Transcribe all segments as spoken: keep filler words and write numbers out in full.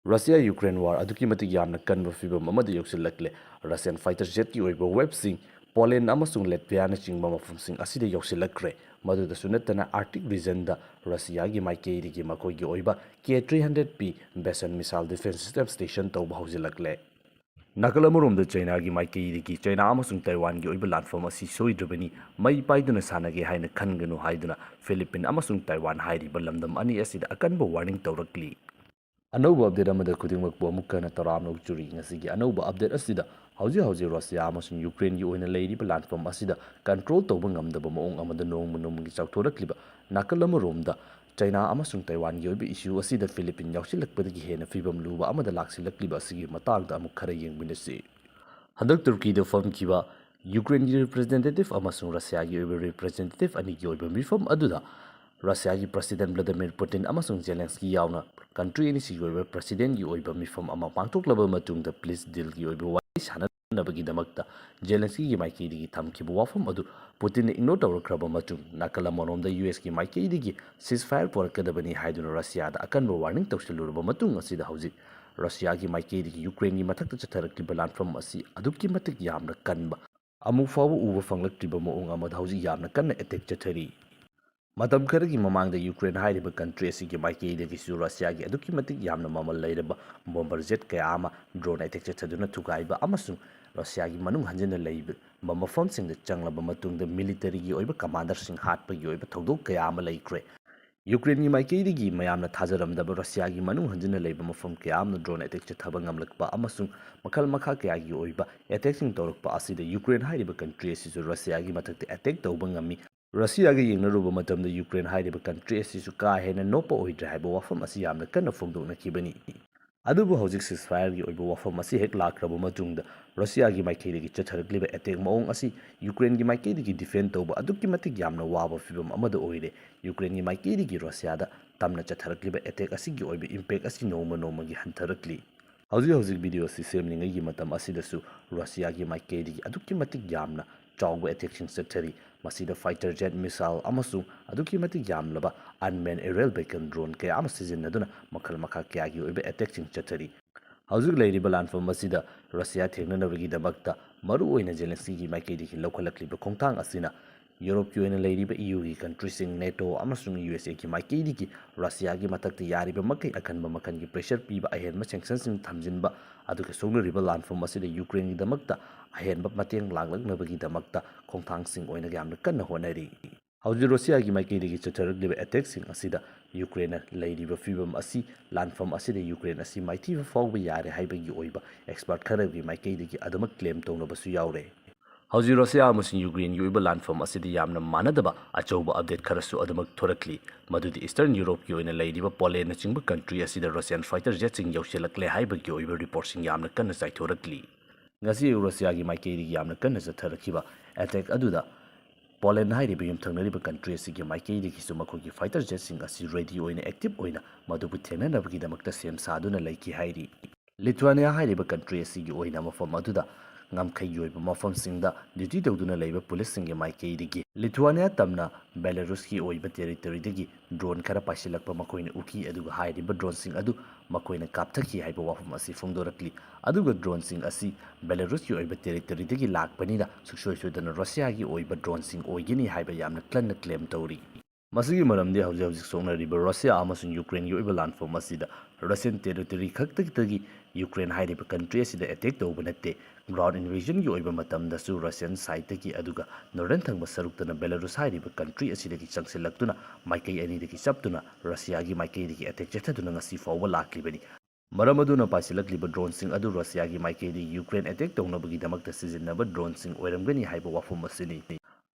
Russia Ukraine war ꯑꯗꯨꯛꯀꯤ ꯃꯇꯤꯛ ꯌꯥꯝꯅ ꯀꯟꯕ ꯐꯤꯕꯝ ꯑꯃꯗ ꯌꯧꯁꯤꯜꯂꯛꯂꯦ꯫ ꯔꯁꯤꯌꯥꯟ ꯐꯥꯏꯇꯔ ꯖꯦꯠꯀꯤ ꯑꯣꯏꯕ ꯋꯦꯕꯁꯤꯡ ꯄꯣꯂꯦꯟ ꯑꯃꯁꯨꯡ ꯂꯦꯠꯚꯤꯌꯥꯅꯆꯤꯡꯕ ꯃꯐꯝꯁꯤꯡ ꯑꯁꯤꯗ ꯌꯧꯁꯤꯜꯂꯛꯈ꯭ꯔꯦ꯫ ꯃꯗꯨꯗꯁꯨ ꯅꯠꯇꯅ ꯑꯥꯔꯛꯇꯤꯛ ꯔꯤꯖꯟꯗ ꯔꯁꯤꯌꯥꯒꯤ ꯃꯥꯏꯀꯩꯗꯒꯤ ꯃꯈꯣꯏꯒꯤ ꯑꯣꯏꯕ ꯀꯦ ꯊ꯭ꯔꯤ ꯍꯟꯗ꯭ꯔꯦꯠ ꯄꯤ ꯕꯦꯁꯟ ꯃꯤꯁꯥꯏꯜ ꯗꯤꯐꯦꯟꯁ ꯁꯤꯁꯇꯦꯝ ꯁ꯭ꯇꯦꯁꯟ ꯇꯧꯕ ꯍꯧꯖꯤꯜꯂꯛꯂꯦ꯫ ꯅꯥꯀꯜ ꯑꯃꯔꯣꯝꯗ ꯆꯩꯅꯥꯒꯤ ꯃꯥꯏꯀꯩꯗꯒꯤ ꯆꯩꯅꯥ ꯑꯃꯁꯨꯡ ꯇꯥꯏꯋꯥꯟꯒꯤ ꯑꯣꯏꯕ ꯂꯥꯟꯐꯝ ꯑꯁꯤ ꯁꯣꯏꯗ꯭ꯔꯕꯅꯤ, ꯃꯩ ꯄꯥꯏꯗꯨꯅ ꯁꯥꯟꯅꯒꯦ ꯍꯥꯏꯅ ꯈꯟꯒꯅꯨ ꯍꯥꯏꯗꯨꯅ ꯐꯤꯂꯤꯄꯤꯟ ꯑꯃꯁꯨꯡ ꯇꯥꯏꯋꯥꯟ ꯍꯥꯏꯔꯤꯕ ꯂꯝꯗꯝ ꯑꯅꯤ ꯑꯁꯤꯗ ꯑꯀꯟꯕ ꯋꯥꯔꯅꯤꯡ ꯇꯧꯔꯛꯂꯤ꯫ ꯑꯅꯧꯕ ꯑꯞꯗꯦꯠ ꯑꯃꯗ ꯈꯨꯗꯤꯡꯃꯛꯄꯨ ꯑꯃꯨꯛ ꯍꯟꯅ ꯇꯔꯥꯝꯅ ꯑꯣꯛꯆꯔꯤ꯫ ꯉꯁꯤꯒꯤ ꯑꯅꯧꯕ ꯑꯞꯗꯦꯠ ꯑꯁꯤꯗ ꯍꯧꯖꯤꯛ ꯍꯧꯖꯤꯛ ꯔꯁꯤꯌꯥ ꯑꯃꯁꯨꯡ ꯌꯨꯀ꯭ꯔꯦꯟꯒꯤ ꯑꯣꯏꯅ ꯂꯩꯔꯤꯕ ꯂꯥꯟꯐꯝ ꯑꯁꯤꯗ ꯀꯟꯇ꯭ꯔꯣꯜ ꯇꯧꯕ ꯉꯝꯗꯕ ꯃꯑꯣꯡ ꯑꯃꯗ ꯅꯣꯡꯃ ꯅꯣꯡꯃꯒꯤ ꯆꯥꯎꯊꯣꯔꯛꯂꯤꯕ ꯅꯥꯀꯜ ꯑꯃꯔꯣꯝꯗ ꯆꯩꯅꯥ ꯑꯃꯁꯨꯡ ꯇꯥꯏꯋꯥꯟꯒꯤ ꯑꯣꯏꯕ ꯏꯁꯨ ꯑꯁꯤꯗ ꯐꯤꯂꯤꯄꯤꯟ ꯌꯥꯎꯁꯤꯜꯂꯛꯄꯗꯒꯤ ꯍꯦꯟꯅ ꯐꯤꯕꯝ ꯂꯨꯕ ꯑꯃꯗ ꯂꯥꯛꯁꯤꯜꯂꯛꯂꯤꯕ ꯑꯁꯤꯒꯤ ꯃꯇꯥꯡꯗ ꯑꯃꯨꯛ ꯈꯔ ꯌꯦꯡꯃꯤꯟꯅꯁꯤ꯫ ꯍꯟꯗꯛ ꯇꯨꯔꯀꯤꯗ ꯐꯝꯈꯤꯕ ꯌꯨꯀ꯭ꯔꯦꯟꯒꯤ ꯔꯤꯄ꯭ꯔꯖꯦꯟꯇꯦꯇꯤꯚ ꯑꯃꯁꯨꯡ ꯔꯁꯤꯌꯥꯒꯤ ꯑꯣꯏꯕ ꯔꯤꯄ꯭ꯔꯖꯦꯟꯇꯦꯇꯤꯚ ꯑꯅꯤꯒꯤ ꯑꯣꯏꯕ ꯃꯤꯐꯝ ꯑꯗꯨꯗ ꯔꯁꯤꯌꯥꯒꯤ ꯄ꯭ꯔꯁꯤꯗꯦꯟꯠ ꯚ꯭ꯂꯥꯗꯤꯃꯤꯔ ꯄꯨꯇꯤꯟ ꯑꯃꯁꯨꯡ ꯖꯦꯂꯦꯟꯁꯀꯤ ꯌꯥꯎꯅ ꯀꯟꯇ꯭ꯔꯤ ꯑꯅꯤꯁꯤꯒꯤ ꯑꯣꯏꯕ ꯄ꯭ꯔꯁꯤꯗꯦꯟꯠꯀꯤ ꯑꯣꯏꯕ ꯃꯤꯐꯝ ꯑꯃ ꯄꯥꯡꯊꯣꯛꯂꯕ ꯃꯇꯨꯡꯗ ꯄꯤꯁ ꯗꯤꯜꯒꯤ ꯑꯣꯏꯕ ꯋꯥꯔꯤ ꯁꯥꯟꯅꯅꯕꯒꯤꯗꯃꯛꯇ ꯖꯦꯂꯦꯟꯁꯀꯤꯒꯤ ꯃꯥꯏꯀꯩꯗꯒꯤ ꯊꯝꯈꯤꯕ ꯋꯥꯐꯝ ꯑꯗꯨ ꯄꯨꯇꯤꯟꯅ ꯏꯒꯅꯣꯔ ꯇꯧꯔꯛꯈ꯭ꯔꯕ ꯃꯇꯨꯡ, ꯅꯥꯀꯜ ꯑꯃꯔꯣꯝꯗ ꯌꯨ ꯑꯦꯁꯀꯤ ꯃꯥꯏꯀꯩꯗꯒꯤ ꯁꯤꯁꯐꯥꯌꯔ ꯄꯨꯔꯛꯀꯗꯕꯅꯤ ꯍꯥꯏꯗꯨꯅ ꯔꯁꯤꯌꯥꯗ ꯑꯀꯟꯕ ꯋꯥꯔꯅꯤꯡ ꯇꯧꯁꯤꯜꯂꯨꯔꯕ ꯃꯇꯨꯡ ꯑꯁꯤꯗ ꯍꯧꯖꯤꯛ ꯔꯁꯤꯌꯥꯒꯤ ꯃꯥꯏꯀꯩꯗꯒꯤ ꯌꯨꯀ꯭ꯔꯦꯟꯒꯤ ꯃꯊꯛꯇ ꯆꯠꯊꯔꯛꯂꯤꯕ ꯂꯥꯟꯐꯝ ꯑꯁꯤ ꯑꯗꯨꯛꯀꯤ ꯃꯇꯤꯛ ꯌꯥꯝꯅ ꯀꯟꯕ, ꯑꯃꯨꯛ ꯐꯥꯎꯕ ꯎꯕ ꯐꯪꯂꯛꯇ꯭ꯔꯤꯕ ꯃꯑꯣꯡ ꯑꯃꯗ ꯍꯧꯖꯤꯛ ꯌꯥꯝꯅ ꯀꯟꯅ ꯑꯦꯇꯦꯛ ꯆꯠꯊꯔꯤ꯫ ꯃꯇꯝ ꯈꯔꯒꯤ ꯃꯃꯥꯡꯗ ꯌꯨꯀ꯭ꯔꯦꯟ ꯍꯥꯏꯔꯤꯕ ꯀꯟꯇ꯭ꯔꯤ ꯑꯁꯤꯒꯤ ꯃꯥꯏꯀꯩꯗꯒꯤꯁꯨ ꯔꯁꯤꯌꯥꯒꯤ ꯑꯗꯨꯛꯀꯤ ꯃꯇꯤꯛ ꯌꯥꯝꯅ ꯃꯃꯜ ꯂꯩꯔꯕ ꯕꯣꯝꯕꯔ ꯖꯦꯠ ꯀꯌꯥ ꯑꯃ ꯗ꯭ꯔꯣꯟ ꯑꯦꯇꯦꯛ ꯆꯠꯊꯗꯨꯅ ꯊꯨꯒꯥꯏꯕ ꯑꯃꯁꯨꯡ ꯔꯁꯤꯌꯥꯒꯤ ꯃꯅꯨꯡ ꯍꯟꯖꯤꯟꯅ ꯂꯩꯕ ꯃꯐꯝꯁꯤꯡꯗ ꯆꯪꯂꯕ ꯃꯇꯨꯡꯗ ꯃꯤꯂꯤꯇꯔꯤꯒꯤ ꯑꯣꯏꯕ ꯀꯃꯥꯟꯗꯔꯁꯤꯡ ꯍꯥꯠꯄꯒꯤ ꯑꯣꯏꯕ ꯊꯧꯗꯣꯛ ꯀꯌꯥ ꯑꯃ ꯂꯩꯈ꯭ꯔꯦ꯫ ꯌꯨꯀ꯭ꯔꯦꯟꯒꯤ ꯃꯥꯏꯀꯩꯗꯒꯤ ꯃꯌꯥꯝꯅ ꯊꯥꯖꯔꯝꯗꯕ ꯔꯁꯤꯌꯥꯒꯤ ꯃꯅꯨꯡ ꯍꯟꯖꯤꯟꯅ ꯂꯩꯕ ꯃꯐꯝ ꯀꯌꯥ ꯑꯃꯗ ꯗ꯭ꯔꯣꯟ ꯑꯦꯇꯦꯛ ꯆꯠꯊꯕ ꯉꯝꯂꯛꯄ ꯑꯃꯁꯨꯡ ꯃꯈꯜ ꯃꯈꯥ ꯀꯌꯥꯒꯤ ꯑꯣꯏꯕ ꯑꯦꯇꯦꯛꯁꯤꯡ ꯇꯧꯔꯛꯄ ꯑꯁꯤꯗ ꯌꯨꯀ꯭ꯔꯦꯟ ꯍꯥꯏꯔꯤꯕ ꯀꯟꯇ꯭ꯔꯤ ꯑꯁꯤꯁꯨ ꯔꯁꯤꯌꯥꯒꯤ ꯃꯊꯛꯇ ꯑꯦꯇꯦꯛ ꯇꯧꯕ ꯉꯝꯃꯤ꯫ ꯔꯁꯤꯌꯥꯒ ꯌꯦꯡꯅꯔꯨꯕ ꯃꯇꯝꯗ ꯌꯨꯀ꯭ꯔꯦꯟ ꯍꯥꯏꯔꯤꯕ ꯀꯟꯇ꯭ꯔꯤ ꯑꯁꯤꯁꯨ ꯀꯥ ꯍꯦꯟꯅ ꯅꯣꯞꯄ ꯑꯣꯏꯗ꯭ꯔꯦ ꯍꯥꯏꯕ ꯋꯥꯐꯝ ꯑꯁꯤ ꯌꯥꯝꯅ ꯀꯟꯅ ꯐꯣꯡꯗꯣꯛꯅꯈꯤꯕꯅꯤ꯫ ꯑꯗꯨꯕꯨ ꯍꯧꯖꯤꯛ ꯁꯤꯁꯐꯥꯌꯔꯒꯤ ꯑꯣꯏꯕ ꯋꯥꯐꯝ ꯑꯁꯤ ꯍꯦꯛ ꯂꯥꯛꯈ꯭ꯔꯕ ꯃꯇꯨꯡꯗ ꯔꯁꯤꯌꯥꯒꯤ ꯃꯥꯏꯀꯩꯗꯒꯤ ꯆꯠꯊꯔꯛꯂꯤꯕ ꯑꯦꯇꯦꯛ ꯃꯑꯣꯡ ꯑꯁꯤ ꯌꯨꯀ꯭ꯔꯦꯟꯒꯤ ꯃꯥꯏꯀꯩꯗꯒꯤ ꯗꯤꯐꯦꯟ ꯇꯧꯕ ꯑꯗꯨꯛꯀꯤ ꯃꯇꯤꯛ ꯌꯥꯝꯅ ꯋꯥꯕ ꯐꯤꯕꯝ ꯑꯃꯗ ꯑꯣꯏꯔꯦ꯫ ꯌꯨꯀ꯭ꯔꯦꯟꯒꯤ ꯃꯥꯏꯀꯩꯗꯒꯤ ꯔꯁꯤꯌꯥꯗ ꯇꯝꯅ ꯆꯠꯊꯔꯛꯂꯤꯕ ꯑꯦꯇꯦꯛ ꯑꯁꯤꯒꯤ ꯑꯣꯏꯕ ꯏꯝꯄꯦꯛ ꯑꯁꯤ ꯅꯣꯡꯃ ꯅꯣꯡꯃꯒꯤ ꯍꯟꯊꯔꯛꯂꯤ꯫ ꯍꯧꯖꯤꯛ ꯍꯧꯖꯤꯛ ꯚꯤꯗꯤꯑꯣ ꯑꯁꯤ ꯁꯦꯝꯂꯤꯉꯩꯒꯤ ꯃꯇꯝ ꯑꯁꯤꯗꯁꯨ ꯔꯁꯤꯌꯥꯒꯤ ꯃꯥꯏꯀꯩꯗꯒꯤ ꯑꯗꯨꯛꯀꯤ ꯃꯇꯤꯛ ꯌꯥꯝꯅ ꯆꯥꯎꯕ ꯑꯦꯇꯦꯛꯁꯤꯡ ꯆꯠꯊꯔꯤ꯫ ꯃꯁꯤꯗ ꯐꯥꯏꯇꯔ ꯖꯦꯠ, ꯃꯤꯁꯥꯏꯜ ꯑꯃꯁꯨꯡ ꯑꯗꯨꯛꯀꯤ ꯃꯇꯤꯛ ꯌꯥꯝꯂꯕ unmanned aerial beacon drone ꯀꯌꯥ ꯑꯃ ꯁꯤꯖꯤꯟꯅꯗꯨꯅ ꯃꯈꯜ ꯃꯈꯥ ꯀꯌꯥꯒꯤ ꯑꯣꯏꯕ ꯑꯦꯇꯦꯛꯁꯤꯡ ꯆꯠꯊꯔꯤ꯫ ꯍꯧꯖꯤꯛ ꯂꯩꯔꯤꯕ ꯂꯥꯟꯐꯝ ꯑꯁꯤꯗ ꯔꯁꯤꯌꯥ ꯊꯦꯡꯅꯅꯕꯒꯤꯗꯃꯛꯇ ꯃꯔꯨꯑꯣꯏꯅ ꯖꯦꯂꯦꯟꯁꯀꯤꯒꯤ ꯃꯥꯏꯀꯩꯗꯒꯤ ꯂꯧꯈꯠꯂꯛꯂꯤꯕ ꯈꯣꯡꯊꯥꯡ ꯑꯁꯤꯅ ꯌꯨꯔꯣꯞꯀꯤ ꯑꯣꯏꯅ ꯂꯩꯔꯤꯕ ꯏ ꯌꯨꯒꯤ ꯀꯟꯇ꯭ꯔꯤꯁꯤꯡ, ꯅꯦꯇꯣ ꯑꯃꯁꯨꯡ ꯌꯨ ꯑꯦꯁ ꯑꯦꯒꯤ ꯃꯥꯏꯀꯩꯗꯒꯤ ꯔꯁꯤꯌꯥꯒꯤ ꯃꯊꯛꯇ ꯌꯥꯔꯤꯕ ꯃꯈꯩ ꯑꯀꯟꯕ ꯃꯈꯜꯒꯤ ꯄ꯭ꯔꯦꯁꯔ ꯄꯤꯕ, ꯑꯍꯦꯟꯕ ꯁꯦꯡꯁꯟꯁꯤꯡ ꯊꯝꯖꯤꯟꯕ, ꯑꯗꯨꯒ ꯁꯣꯛꯅꯔꯤꯕ ꯂꯥꯟꯐꯝ ꯑꯁꯤꯗ ꯌꯨꯀ꯭ꯔꯦꯟꯒꯤꯗꯃꯛꯇ ꯑꯍꯦꯟꯕ ꯃꯇꯦꯡ ꯂꯥꯡꯂꯛꯅꯕꯒꯤꯗꯃꯛꯇ ꯈꯣꯡꯊꯥꯡꯁꯤꯡ ꯑꯣꯏꯅ ꯌꯥꯝꯅ ꯀꯟꯅ ꯍꯣꯠꯅꯔꯤ꯫ ꯍꯧꯖꯤꯛ ꯔꯁꯤꯌꯥꯒꯤ ꯃꯥꯏꯀꯩꯗꯒꯤ ꯆꯠꯊꯔꯛꯂꯤꯕ ꯑꯦꯇꯦꯛꯁꯤꯡ ꯑꯁꯤꯗ ꯌꯨꯀ꯭ꯔꯦꯟꯅ ꯂꯩꯔꯤꯕ ꯐꯤꯕꯝ ꯑꯁꯤ, ꯂꯥꯟꯐꯝ ꯑꯁꯤꯗ ꯌꯨꯀ꯭ꯔꯦꯟ ꯑꯁꯤ ꯃꯥꯏꯊꯤꯕ ꯐꯥꯎꯕ ꯌꯥꯔꯦ ꯍꯥꯏꯕꯒꯤ ꯑꯣꯏꯕ ꯑꯦꯛꯁꯄꯔꯠ ꯈꯔꯒꯤ ꯃꯥꯏꯀꯩꯗꯒꯤ ꯑꯗꯨꯃꯛ ꯀ꯭ꯂꯦꯝ ꯇꯧꯅꯕꯁꯨ ꯌꯥꯎꯔꯦ꯫ ꯍꯧꯖꯤꯛ ꯔꯁꯤꯌꯥ ꯑꯃꯁꯨꯡ ꯌꯨꯀ꯭ꯔꯦꯟꯒꯤ ꯑꯣꯏꯕ ꯂꯥꯟꯐꯝ ꯑꯁꯤꯗ ꯌꯥꯝꯅ ꯃꯥꯟꯅꯗꯕ ꯑꯆꯧꯕ ꯑꯞꯗꯦꯠ ꯈꯔꯁꯨ ꯑꯗꯨꯃꯛ ꯊꯣꯔꯛꯂꯤ, ꯃꯗꯨꯗꯤ ꯏꯁꯇꯔꯟ ꯌꯨꯔꯣꯞꯀꯤ ꯑꯣꯏꯅ ꯂꯩꯔꯤꯕ ꯄꯣꯂꯦꯟꯅꯆꯤꯡꯕ ꯀꯟꯇ꯭ꯔꯤ ꯑꯁꯤꯗ ꯔꯁꯤꯌꯥꯟ ꯐꯥꯏꯇꯔ ꯖꯦꯠꯁꯤꯡ ꯌꯧꯁꯤꯜꯂꯛꯂꯦ ꯍꯥꯏꯕꯒꯤ ꯑꯣꯏꯕ ꯔꯤꯄꯣꯔꯠꯁꯤꯡ ꯌꯥꯝꯅ ꯀꯟꯅ ꯆꯥꯏꯊꯣꯔꯛꯂꯤ꯫ ꯉꯁꯤ ꯑꯌꯨꯛ ꯔꯁꯤꯌꯥꯒꯤ ꯃꯥꯏꯀꯩꯗꯒꯤ ꯌꯥꯝꯅ ꯀꯟꯅ ꯆꯠꯊꯔꯛꯈꯤꯕ ꯑꯦꯇꯦꯛ ꯑꯗꯨꯗ ꯄꯣꯂꯦꯟ ꯍꯥꯏꯔꯤꯕ ꯌꯨꯝꯊꯪꯅꯔꯤꯕ ꯀꯟꯇ꯭ꯔꯤ ꯑꯁꯤꯒꯤ ꯃꯥꯏꯀꯩꯗꯒꯤꯁꯨ ꯃꯈꯣꯏꯒꯤ ꯐꯥꯏꯇꯔ ꯖꯦꯠꯁꯤꯡ ꯑꯁꯤ ꯔꯦꯗꯤ ꯑꯣꯏꯅ, ꯑꯦꯛꯇꯤꯚ ꯑꯣꯏꯅ ꯃꯗꯨꯕꯨ ꯊꯦꯡꯅꯅꯕꯒꯤꯗꯃꯛꯇ ꯁꯦꯝ ꯁꯥꯗꯨꯅ ꯂꯩꯈꯤ ꯍꯥꯏꯔꯤ꯫ ꯂꯤꯊꯨꯋꯥꯅꯤꯌꯥ ꯍꯥꯏꯔꯤꯕ ꯀꯟꯇ꯭ꯔꯤ ꯑꯁꯤꯒꯤ ꯑꯣꯏꯅ ꯃꯐꯝ ꯑꯗꯨꯗ ꯉꯝꯈꯩꯒꯤ ꯑꯣꯏꯕ ꯃꯐꯝꯁꯤꯡꯗ ꯗ꯭ꯌꯨꯇꯤ ꯇꯧꯗꯨꯅ ꯂꯩꯕ ꯄꯨꯂꯤꯁꯁꯤꯡꯒꯤ ꯃꯥꯏꯀꯩꯗꯒꯤ ꯂꯤꯊꯨꯋꯥꯅꯤꯌꯥ ꯇꯝꯅ ꯕꯦꯂꯥꯔꯨꯁꯀꯤ ꯑꯣꯏꯕ ꯇꯦꯔꯤꯇꯣꯔꯤꯗꯒꯤ ꯗ꯭ꯔꯣꯟ ꯈꯔ ꯄꯥꯏꯁꯤꯜꯂꯛꯄ ꯃꯈꯣꯏꯅ ꯎꯈꯤ, ꯑꯗꯨꯒ ꯍꯥꯏꯔꯤꯕ ꯗ꯭ꯔꯣꯟꯁꯤꯡ ꯑꯗꯨ ꯃꯈꯣꯏꯅ ꯀꯥꯞꯊꯈꯤ ꯍꯥꯏꯕ ꯋꯥꯐꯝ ꯑꯁꯤ ꯐꯣꯡꯗꯣꯔꯛꯂꯤ꯫ ꯑꯗꯨꯒ ꯗ꯭ꯔꯣꯟꯁꯤꯡ ꯑꯁꯤ ꯕꯦꯂꯥꯔꯨꯁꯀꯤ ꯑꯣꯏꯕ ꯇꯦꯔꯤꯇꯣꯔꯤꯗꯒꯤ ꯂꯥꯛꯄꯅꯤꯅ ꯁꯨꯡꯁꯣꯏ ꯁꯣꯏꯗꯅ ꯔꯁꯤꯌꯥꯒꯤ ꯑꯣꯏꯕ ꯗ꯭ꯔꯣꯟꯁꯤꯡ ꯑꯣꯏꯒꯅꯤ ꯍꯥꯏꯕ ꯌꯥꯝꯅ ꯀꯟꯅ ꯀ꯭ꯂꯦꯝ ꯇꯧꯔꯤ꯫ ꯃꯁꯤꯒꯤ ꯃꯔꯝꯗꯤ ꯍꯧꯖꯤꯛ ꯍꯧꯖꯤꯛ ꯁꯣꯛꯅꯔꯤꯕ ꯔꯁꯤꯌꯥ ꯑꯃꯁꯨꯡ ꯌꯨꯀ꯭ꯔꯦꯟꯒꯤ ꯑꯣꯏꯕ ꯂꯥꯟꯐꯝ ꯑꯁꯤꯗ ꯔꯁꯤꯌꯟ ꯇꯦꯔꯤꯇꯣꯔꯤ ꯈꯛꯇꯗꯒꯤ ꯌꯨꯀ꯭ꯔꯦꯟ ꯍꯥꯏꯔꯤꯕ ꯀꯟꯇ꯭ꯔꯤ ꯑꯁꯤꯗ ꯑꯦꯇꯦꯛ ꯇꯧꯕ ꯅꯠꯇꯦ꯫ ꯒ꯭ꯔꯥꯎꯟ ꯏꯟꯚꯦꯖꯟꯒꯤ ꯑꯣꯏꯕ ꯃꯇꯝꯗꯁꯨ ꯔꯁꯤꯌꯟ ꯁꯥꯏꯠꯇꯒꯤ, ꯑꯗꯨꯒ ꯅꯣꯔꯗꯔꯟ ꯊꯪꯕ ꯁꯔꯨꯛꯇꯅ ꯕꯦꯂꯥꯔꯨꯁ ꯍꯥꯏꯔꯤꯕ ꯀꯟꯇ꯭ꯔꯤ ꯑꯁꯤꯗꯒꯤ ꯆꯪꯁꯤꯜꯂꯛꯇꯨꯅ ꯃꯥꯏꯀꯩ ꯑꯅꯤꯗꯒꯤ ꯆꯞꯇꯨꯅ ꯔꯁꯤꯌꯥꯒꯤ ꯃꯥꯏꯀꯩꯗꯒꯤ ꯑꯦꯇꯦꯛ ꯆꯠꯊꯗꯨꯅ ꯉꯁꯤ ꯐꯥꯎꯕ ꯂꯥꯛꯂꯤꯕꯅꯤ꯫ ꯃꯔꯝ ꯑꯗꯨꯅ ꯄꯥꯏꯁꯤꯜꯂꯛꯂꯤꯕ ꯗ꯭ꯔꯣꯟꯁꯤꯡ ꯑꯗꯨ ꯔꯁꯤꯌꯥꯒꯤ ꯃꯥꯏꯀꯩꯗꯒꯤ ꯌꯨꯀ꯭ꯔꯦꯟ ꯑꯦꯇꯦꯛ ꯇꯧꯅꯕꯒꯤꯗꯃꯛꯇ ꯁꯤꯖꯤꯟꯅꯕ ꯗ꯭ꯔꯣꯟꯁꯤꯡ ꯑꯣꯏꯔꯝꯒꯅꯤ ꯍꯥꯏꯕ ꯋꯥꯐꯝ ꯑꯁꯤꯅꯤ꯫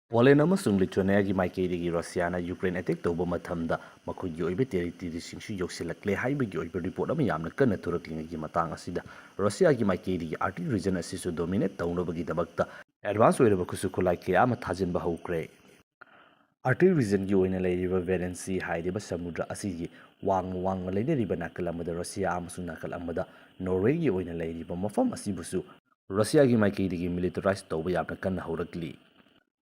ꯄꯣꯂꯦꯟ ꯑꯃꯁꯨꯡ ꯂꯤꯊꯨꯋꯥꯅꯤꯌꯥꯒꯤ ꯃꯥꯏꯀꯩꯗꯒꯤ ꯔꯁꯤꯌꯥꯅ ꯌꯨꯀ꯭ꯔꯦꯟ ꯑꯦꯇꯦꯛ ꯇꯧꯕ ꯃꯇꯝꯗ ꯃꯈꯣꯏꯒꯤ ꯑꯣꯏꯕ ꯇꯦꯔꯤꯇꯣꯔꯤꯁꯤꯡꯁꯨ ꯌꯧꯁꯤꯜꯂꯛꯂꯦ ꯍꯥꯏꯕꯒꯤ ꯑꯣꯏꯕ ꯔꯤꯄꯣꯔꯠ ꯑꯃ ꯌꯥꯝꯅ ꯀꯟꯅ ꯊꯣꯔꯛꯂꯤꯉꯩꯒꯤ ꯃꯇꯥꯡ ꯑꯁꯤꯗ ꯔꯁꯤꯌꯥꯒꯤ ꯃꯥꯏꯀꯩꯗꯒꯤ ꯑꯥꯔꯛꯇꯤꯛ ꯔꯤꯖꯟ ꯑꯁꯤꯁꯨ ꯗꯣꯃꯤꯅꯦꯠ ꯇꯧꯅꯕꯒꯤꯗꯃꯛꯇ ꯑꯦꯗꯚꯥꯟꯁ ꯑꯣꯏꯔꯕ ꯈꯨꯠꯁꯨ ꯈꯨꯠꯂꯥꯏ ꯀꯌꯥ ꯑꯃ ꯊꯥꯖꯤꯟꯕ ꯍꯧꯈ꯭ꯔꯦ꯫ ꯑꯥꯔꯛꯇꯤꯛ ꯔꯤꯖꯟꯒꯤ ꯑꯣꯏꯅ ꯂꯩꯔꯤꯕ ꯕꯦꯔꯦꯟꯁ ꯁꯤ ꯍꯥꯏꯔꯤꯕ ꯁꯃꯨꯗ꯭ꯔ ꯑꯁꯤꯒꯤ ꯋꯥꯡꯃ ꯋꯥꯡꯃ ꯂꯩꯅꯔꯤꯕ ꯅꯥꯀꯜ ꯑꯃꯗ ꯔꯁꯤꯌꯥ ꯑꯃꯁꯨꯡ ꯅꯥꯀꯜ ꯑꯃꯗ ꯅꯣꯔꯋꯦꯒꯤ ꯑꯣꯏꯅ ꯂꯩꯔꯤꯕ ꯃꯐꯝ ꯑꯁꯤꯕꯨꯁꯨ ꯔꯁꯤꯌꯥꯒꯤ ꯃꯥꯏꯀꯩꯗꯒꯤ ꯃꯤꯂꯤꯇꯔꯥꯏꯁ ꯇꯧꯕ ꯌꯥꯝꯅ ꯀꯟꯅ ꯍꯧꯔꯛꯂꯤ꯫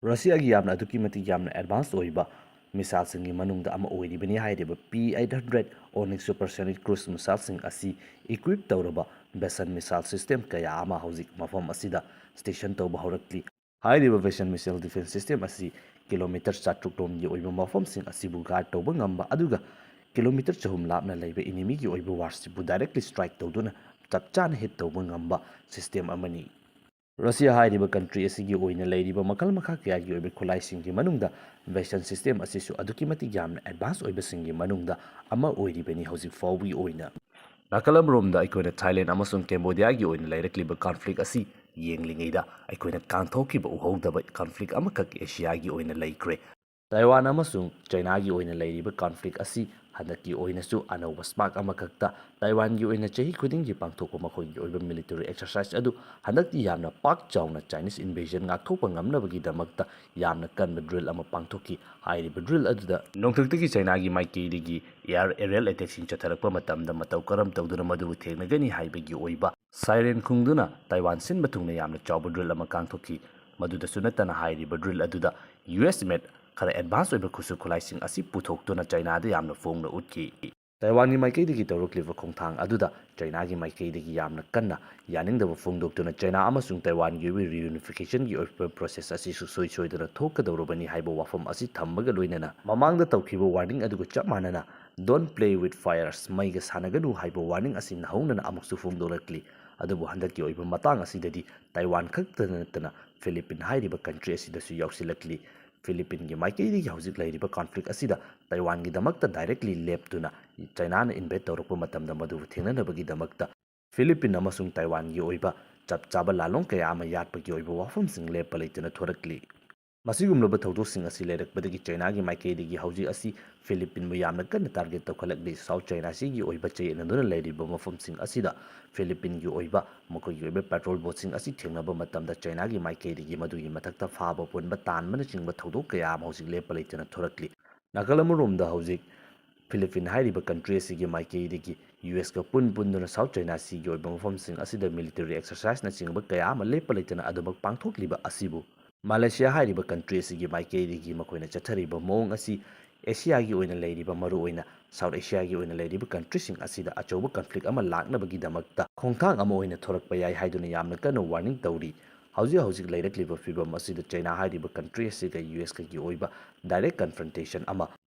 ꯔꯁꯤꯌꯥꯒꯤ ꯌꯥꯝꯅ ꯑꯗꯨꯛꯀꯤ ꯃꯇꯤꯛ ꯌꯥꯝꯅ ꯑꯦꯗꯚꯥꯟꯁ ꯑꯣꯏꯕ ꯃꯤꯁꯥꯏꯜꯁꯤꯡꯒꯤ ꯃꯅꯨꯡꯗ ꯑꯃ ꯑꯣꯏꯔꯤꯕꯅꯤ ꯍꯥꯏꯔꯤꯕ P eight hundred Onyx supersonic cruise ꯃꯤꯁꯥꯏꯜꯁꯤꯡ ꯑꯁꯤ ꯏꯀ꯭ꯋꯤꯞ ꯇꯧꯔꯕ ꯚꯦꯁꯟ ꯃꯤꯁꯥꯏꯜ ꯁꯤꯁꯇꯦꯝ ꯀꯌꯥ ꯑꯃ ꯍꯧꯖꯤꯛ ꯃꯐꯝ ꯑꯁꯤꯗ ꯁ꯭ꯇꯦꯁꯟ ꯇꯧꯕ ꯍꯧꯔꯛꯂꯤ꯫ ꯍꯥꯏꯔꯤꯕ ꯚꯦꯁꯟ ꯃꯤꯁꯥꯏꯜ ꯗꯤꯐꯦꯟꯁ ꯁꯤꯁꯇꯦꯝ ꯑꯁꯤ ꯀꯤꯂꯣꯃꯤꯇꯔ ꯆꯥꯇ꯭ꯔꯨꯛ ꯂꯣꯝꯒꯤ ꯑꯣꯏꯕ ꯃꯐꯝꯁꯤꯡ ꯑꯁꯤꯕꯨ ꯒꯥꯔꯗ ꯇꯧꯕ ꯉꯝꯕ, ꯑꯗꯨꯒ ꯀꯤꯂꯣꯃꯤꯇꯔ ꯆꯍꯨꯝ ꯂꯥꯞꯅ ꯂꯩꯕ ꯏꯅꯤꯃꯤꯒꯤ ꯑꯣꯏꯕ ꯋꯥꯔꯁꯤꯞꯄꯨ ꯗꯥꯏꯔꯦꯛꯂꯤ ꯁ꯭ꯇ꯭ꯔꯥꯏꯛ ꯇꯧꯗꯨꯅ ꯆꯞ ꯆꯥꯅ ꯍꯤꯠ ꯇꯧꯕ ꯉꯝꯕ ꯁꯤꯁꯇꯦꯝ ꯑꯃꯅꯤ꯫ ꯔꯁꯤꯌꯥ ꯍꯥꯏꯔꯤꯕ ꯀꯟꯇ꯭ꯔꯤ ꯑꯁꯤꯒꯤ ꯑꯣꯏꯅ ꯂꯩꯔꯤꯕ ꯃꯈꯜ ꯃꯈꯥ ꯀꯌꯥꯒꯤ ꯑꯣꯏꯕ ꯈꯨꯠꯂꯥꯏꯁꯤꯡꯒꯤ ꯃꯅꯨꯡꯗ ꯚꯦꯁꯟ ꯁꯤꯁꯇꯦꯝ ꯑꯁꯤꯁꯨ ꯑꯗꯨꯛꯀꯤ ꯃꯇꯤꯛ ꯌꯥꯝꯅ ꯑꯦꯗꯚꯥꯟꯁ ꯑꯣꯏꯕꯁꯤꯡꯒꯤ ꯃꯅꯨꯡꯗ ꯑꯃ ꯑꯣꯏꯔꯤꯕꯅꯤ ꯍꯧꯖꯤꯛ ꯐꯥꯎꯕꯒꯤ ꯑꯣꯏꯅ꯫ ꯅꯥꯀꯜ ꯑꯃꯔꯣꯝꯗ ꯑꯩꯈꯣꯏꯅ ꯊꯥꯏꯂꯦꯟ ꯑꯃꯁꯨꯡ ꯀꯦꯝꯕꯣꯗꯤꯌꯥꯒꯤ ꯑꯣꯏꯅ ꯂꯩꯔꯛꯂꯤꯕ ꯀꯟꯐ꯭ꯂꯤꯛ ꯑꯁꯤ ꯌꯦꯡꯂꯤꯉꯩꯗ ꯑꯩꯈꯣꯏꯅ ꯀꯥꯡꯊꯣꯛꯈꯤꯕ ꯎꯍꯧꯗꯕ ꯀꯟꯐ꯭ꯂꯤꯛ ꯑꯃꯈꯛ ꯑꯦꯁꯤꯌꯥꯒꯤ ꯑꯣꯏꯅ ꯂꯩꯈ꯭ꯔꯦ꯫ ꯇꯥꯏꯋꯥꯟ ꯑꯃꯁꯨꯡ ꯆꯥꯏꯅꯥꯒꯤ ꯑꯣꯏꯅ ꯂꯩꯔꯤꯕ ꯀꯟꯐ꯭ꯂꯤꯛ ꯑꯁꯤ ꯍꯟꯗꯛꯀꯤ ꯑꯣꯏꯅꯁꯨ ꯑꯅꯧꯕ ꯁ꯭ꯄꯥꯔꯛ ꯑꯃꯈꯛꯇ ꯇꯥꯏꯋꯥꯟꯒꯤ ꯑꯣꯏꯅ ꯆꯍꯤ ꯈꯨꯗꯤꯡꯒꯤ ꯄꯥꯡꯊꯣꯛꯄ ꯃꯈꯣꯏꯒꯤ ꯑꯣꯏꯕ ꯃꯤꯂꯤꯇꯔꯤ ꯑꯦꯛꯁꯔꯁꯥꯏꯁ ꯑꯗꯨ ꯍꯟꯗꯛꯇꯤ ꯌꯥꯝꯅ ꯄꯥꯛ ꯆꯥꯎꯅ ꯆꯥꯏꯅꯤꯁ ꯏꯟꯚꯦꯖꯟ ꯉꯥꯛꯊꯣꯛꯄ ꯉꯝꯅꯕꯒꯤꯗꯃꯛꯇ ꯌꯥꯝꯅ ꯀꯟꯕ ꯗ꯭ꯔꯤꯜ ꯑꯃ ꯄꯥꯡꯊꯣꯛꯈꯤ꯫ ꯍꯥꯏꯔꯤꯕ ꯗ꯭ꯔꯤꯜ ꯑꯗꯨꯗ ꯅꯣꯡꯊꯛꯇꯒꯤ ꯆꯥꯏꯅꯥꯒꯤ ꯃꯥꯏꯀꯩꯗꯒꯤ ꯑꯦꯌꯔ ꯑꯦꯔꯤꯌꯦꯜ ꯑꯦꯇꯦꯛꯁꯤꯡ ꯆꯠꯊꯔꯛꯄ ꯃꯇꯝꯗ ꯃꯇꯧ ꯀꯔꯝ ꯇꯧꯗꯨꯅ ꯃꯗꯨꯕꯨ ꯊꯦꯡꯅꯒꯅꯤ ꯍꯥꯏꯕꯒꯤ ꯑꯣꯏꯕ ꯁꯥꯏꯔꯦꯟ ꯈꯣꯡꯗꯨꯅ ꯇꯥꯏꯋꯥꯟ ꯁꯤꯟꯕ ꯊꯨꯡꯅ ꯌꯥꯝꯅ ꯆꯥꯎꯕ ꯗ꯭ꯔꯤꯜ ꯑꯃ ꯀꯥꯡꯊꯣꯛꯈꯤ꯫ ꯃꯗꯨꯗꯁꯨ ꯅꯠꯇꯅ ꯍꯥꯏꯔꯤꯕ ꯗ꯭ꯔꯤꯜ ꯑꯗꯨꯗ ꯌꯨ ꯑꯦꯁ ꯃꯦꯗ ꯈꯔ ꯑꯦꯗꯚꯥꯟꯁ ꯑꯣꯏꯕ ꯈꯨꯠꯁꯨ ꯈꯨꯠꯂꯥꯏꯁꯤꯡ ꯑꯁꯤ ꯄꯨꯊꯣꯛꯇꯨꯅ ꯆꯥꯏꯅꯥꯗ ꯌꯥꯝꯅ ꯐꯣꯡꯅ ꯎꯠꯈꯤ꯫ ꯇꯥꯏꯋꯥꯟꯒꯤ ꯃꯥꯏꯀꯩꯗꯒꯤ ꯇꯧꯔꯛꯂꯤꯕ ꯈꯣꯡꯊꯥꯡ ꯑꯗꯨꯗ ꯆꯥꯏꯅꯥꯒꯤ ꯃꯥꯏꯀꯩꯗꯒꯤ ꯌꯥꯝꯅ ꯀꯟꯅ ꯌꯥꯅꯤꯡꯗꯕ ꯐꯣꯡꯗꯣꯛꯇꯨꯅ ꯆꯥꯏꯅꯥ ꯑꯃꯁꯨꯡ ꯇꯥꯏꯋꯥꯟꯒꯤ ꯑꯣꯏꯕ ꯔꯤꯌꯨꯅꯤꯐꯤꯀꯦꯁꯟꯒꯤ ꯑꯣꯏꯕ ꯄ꯭ꯔꯣꯁꯦꯁ ꯑꯁꯤꯁꯨ ꯁꯣꯏ ꯁꯣꯏꯗꯅ ꯊꯣꯛꯀꯗꯧꯔꯕꯅꯤ ꯍꯥꯏꯕ ꯋꯥꯐꯝ ꯑꯁꯤ ꯊꯝꯕꯒ ꯂꯣꯏꯅꯅ ꯃꯃꯥꯡꯗ ꯇꯧꯈꯤꯕ ꯋꯥꯔꯅꯤꯡ ꯑꯗꯨꯒ ꯆꯞ ꯃꯥꯟꯅꯅ "Don't play with fires", ꯃꯩꯒ ꯁꯥꯟꯅꯒꯅꯨ ꯍꯥꯏꯕ ꯋꯥꯔꯅꯤꯡ ꯑꯁꯤ ꯅꯧꯍꯧꯅꯅ ꯑꯃꯨꯛꯁꯨ ꯐꯣꯡꯗꯣꯔꯛꯂꯤ꯫ ꯑꯗꯨꯕꯨ ꯍꯟꯗꯛꯀꯤ ꯑꯣꯏꯕ ꯃꯇꯥꯡ ꯑꯁꯤꯗꯗꯤ ꯇꯥꯏꯋꯥꯟ ꯈꯛꯇ ꯅꯠꯇꯅ ꯐꯤꯂꯤꯄꯤꯟ ꯍꯥꯏꯔꯤꯕ ꯀꯟꯇ꯭ꯔꯤ ꯑꯁꯤꯗꯁꯨ ꯌꯥꯎꯁꯤꯜꯂꯛꯂꯤ꯫ ꯐꯤꯂꯤꯄꯤꯟꯒꯤ ꯃꯥꯏꯀꯩꯗꯒꯤ ꯍꯧꯖꯤꯛ ꯂꯩꯔꯤꯕ ꯀꯟꯐ꯭ꯂꯤꯛ ꯑꯁꯤꯗ ꯇꯥꯏꯋꯥꯟꯒꯤꯗꯃꯛꯇ ꯗꯥꯏꯔꯦꯛꯂꯤ ꯂꯦꯞꯇꯨꯅ ꯆꯥꯏꯅꯥꯅ ꯏꯟꯚꯦꯠ ꯇꯧꯔꯛꯄ ꯃꯇꯝꯗ ꯃꯗꯨꯕꯨ ꯊꯦꯡꯅꯅꯕꯒꯤꯗꯃꯛꯇ ꯐꯤꯂꯤꯄꯤꯟ ꯑꯃꯁꯨꯡ ꯇꯥꯏꯋꯥꯟꯒꯤ ꯑꯣꯏꯕ ꯆꯞ ꯆꯥꯕ ꯂꯥꯂꯣꯡ ꯀꯌꯥ ꯑꯃ ꯌꯥꯠꯄꯒꯤ ꯑꯣꯏꯕ ꯋꯥꯐꯝꯁꯤꯡ ꯂꯦꯞꯄ ꯂꯩꯇꯅ ꯊꯣꯔꯛꯂꯤ꯫ ꯃꯁꯤꯒꯨꯝꯂꯕ ꯊꯧꯗꯣꯛꯁꯤꯡ ꯑꯁꯤ ꯂꯩꯔꯛꯄꯗꯒꯤ ꯆꯥꯏꯅꯥꯒꯤ ꯃꯥꯏꯀꯩꯗꯒꯤ ꯍꯧꯖꯤꯛ ꯑꯁꯤ ꯐꯤꯂꯤꯄꯤꯟꯕꯨ ꯌꯥꯝꯅ ꯀꯟꯅ ꯇꯥꯔꯒꯦꯠ ꯇꯧꯈꯠꯂꯛꯂꯤ꯫ ꯁꯥꯎꯠ ꯆꯥꯏꯅꯥ ꯁꯤꯒꯤ ꯑꯣꯏꯕ ꯆꯌꯦꯠꯅꯗꯨꯅ ꯂꯩꯔꯤꯕ ꯃꯐꯝꯁꯤꯡ ꯑꯁꯤꯗ ꯐꯤꯂꯤꯄꯤꯟꯒꯤ ꯑꯣꯏꯕ ꯃꯈꯣꯏꯒꯤ ꯑꯣꯏꯕ ꯄꯦꯇ꯭ꯔꯣꯜ ꯕꯣꯠꯁꯤꯡ ꯑꯁꯤ ꯊꯦꯡꯅꯕ ꯃꯇꯝꯗ ꯆꯥꯏꯅꯥꯒꯤ ꯃꯥꯏꯀꯩꯗꯒꯤ ꯃꯗꯨꯒꯤ ꯃꯊꯛꯇ ꯐꯥꯕ ꯄꯨꯟꯕ ꯇꯥꯟꯕꯅꯆꯤꯡꯕ ꯊꯧꯗꯣꯛ ꯀꯌꯥ ꯑꯃ ꯍꯧꯖꯤꯛ ꯂꯦꯞꯄ ꯂꯩꯇꯅ ꯊꯣꯔꯛꯂꯤ꯫ ꯅꯥꯀꯜ ꯑꯃꯔꯣꯝꯗ ꯍꯧꯖꯤꯛ ꯐꯤꯂꯤꯄꯤꯟ ꯍꯥꯏꯔꯤꯕ ꯀꯟꯇ꯭ꯔꯤ ꯑꯁꯤꯒꯤ ꯃꯥꯏꯀꯩꯗꯒꯤ ꯌꯨ ꯑꯦꯁꯀ ꯄꯨꯟ ꯄꯨꯟꯗꯨꯅ ꯁꯥꯎꯠ ꯆꯥꯏꯅꯥ ꯁꯤꯒꯤ ꯑꯣꯏꯕ ꯃꯐꯝꯁꯤꯡ ꯑꯁꯤꯗ ꯃꯤꯂꯤꯇꯔꯤ ꯑꯦꯛꯁꯔꯁꯥꯏꯁꯅꯆꯤꯡꯕ ꯀꯌꯥ ꯑꯃ ꯂꯦꯞꯄ ꯂꯩꯇꯅ ꯑꯗꯨꯃꯛ ꯄꯥꯡꯊꯣꯛꯂꯤꯕ ꯑꯁꯤꯕꯨ ꯃꯥꯂꯦꯁꯤꯌꯥ ꯍꯥꯏꯔꯤꯕ ꯀꯟꯇ꯭ꯔꯤ ꯑꯁꯤꯒꯤ ꯃꯥꯏꯀꯩꯗꯒꯤ ꯃꯈꯣꯏꯅ ꯆꯠꯊꯔꯤꯕ ꯃꯑꯣꯡ ꯑꯁꯤ ꯑꯦꯁꯤꯌꯥꯒꯤ ꯑꯣꯏꯅ ꯂꯩꯔꯤꯕ, ꯃꯔꯨꯑꯣꯏꯅ ꯁꯥꯎꯠ ꯑꯦꯁꯤꯌꯥꯒꯤ ꯑꯣꯏꯅ ꯂꯩꯔꯤꯕ ꯀꯟꯇ꯭ꯔꯤꯁꯤꯡ ꯑꯁꯤꯗ ꯑꯆꯧꯕ ꯀꯟꯐ꯭ꯂꯤꯛ ꯑꯃ ꯂꯥꯛꯅꯕꯒꯤꯗꯃꯛꯇ ꯈꯣꯡꯊꯥꯡ ꯑꯃ ꯑꯣꯏꯅ ꯊꯣꯔꯛꯄ ꯌꯥꯏ ꯍꯥꯏꯗꯨꯅ ꯌꯥꯝꯅ ꯀꯟꯅ ꯋꯥꯔꯅꯤꯡ ꯇꯧꯔꯤ꯫ ꯍꯧꯖꯤꯛ ꯍꯧꯖꯤꯛ ꯂꯩꯔꯛꯂꯤꯕ ꯐꯤꯕꯝ ꯑꯁꯤꯗ ꯆꯥꯏꯅꯥ ꯍꯥꯏꯔꯤꯕ ꯀꯟꯇ꯭ꯔꯤ ꯑꯁꯤꯒ ꯌꯨ ꯑꯦꯁꯀꯒꯤ ꯑꯣꯏꯕ ꯗꯥꯏꯔꯦꯛ ꯀꯟꯐ꯭ꯔꯟꯇꯦꯁꯟ ꯑꯃ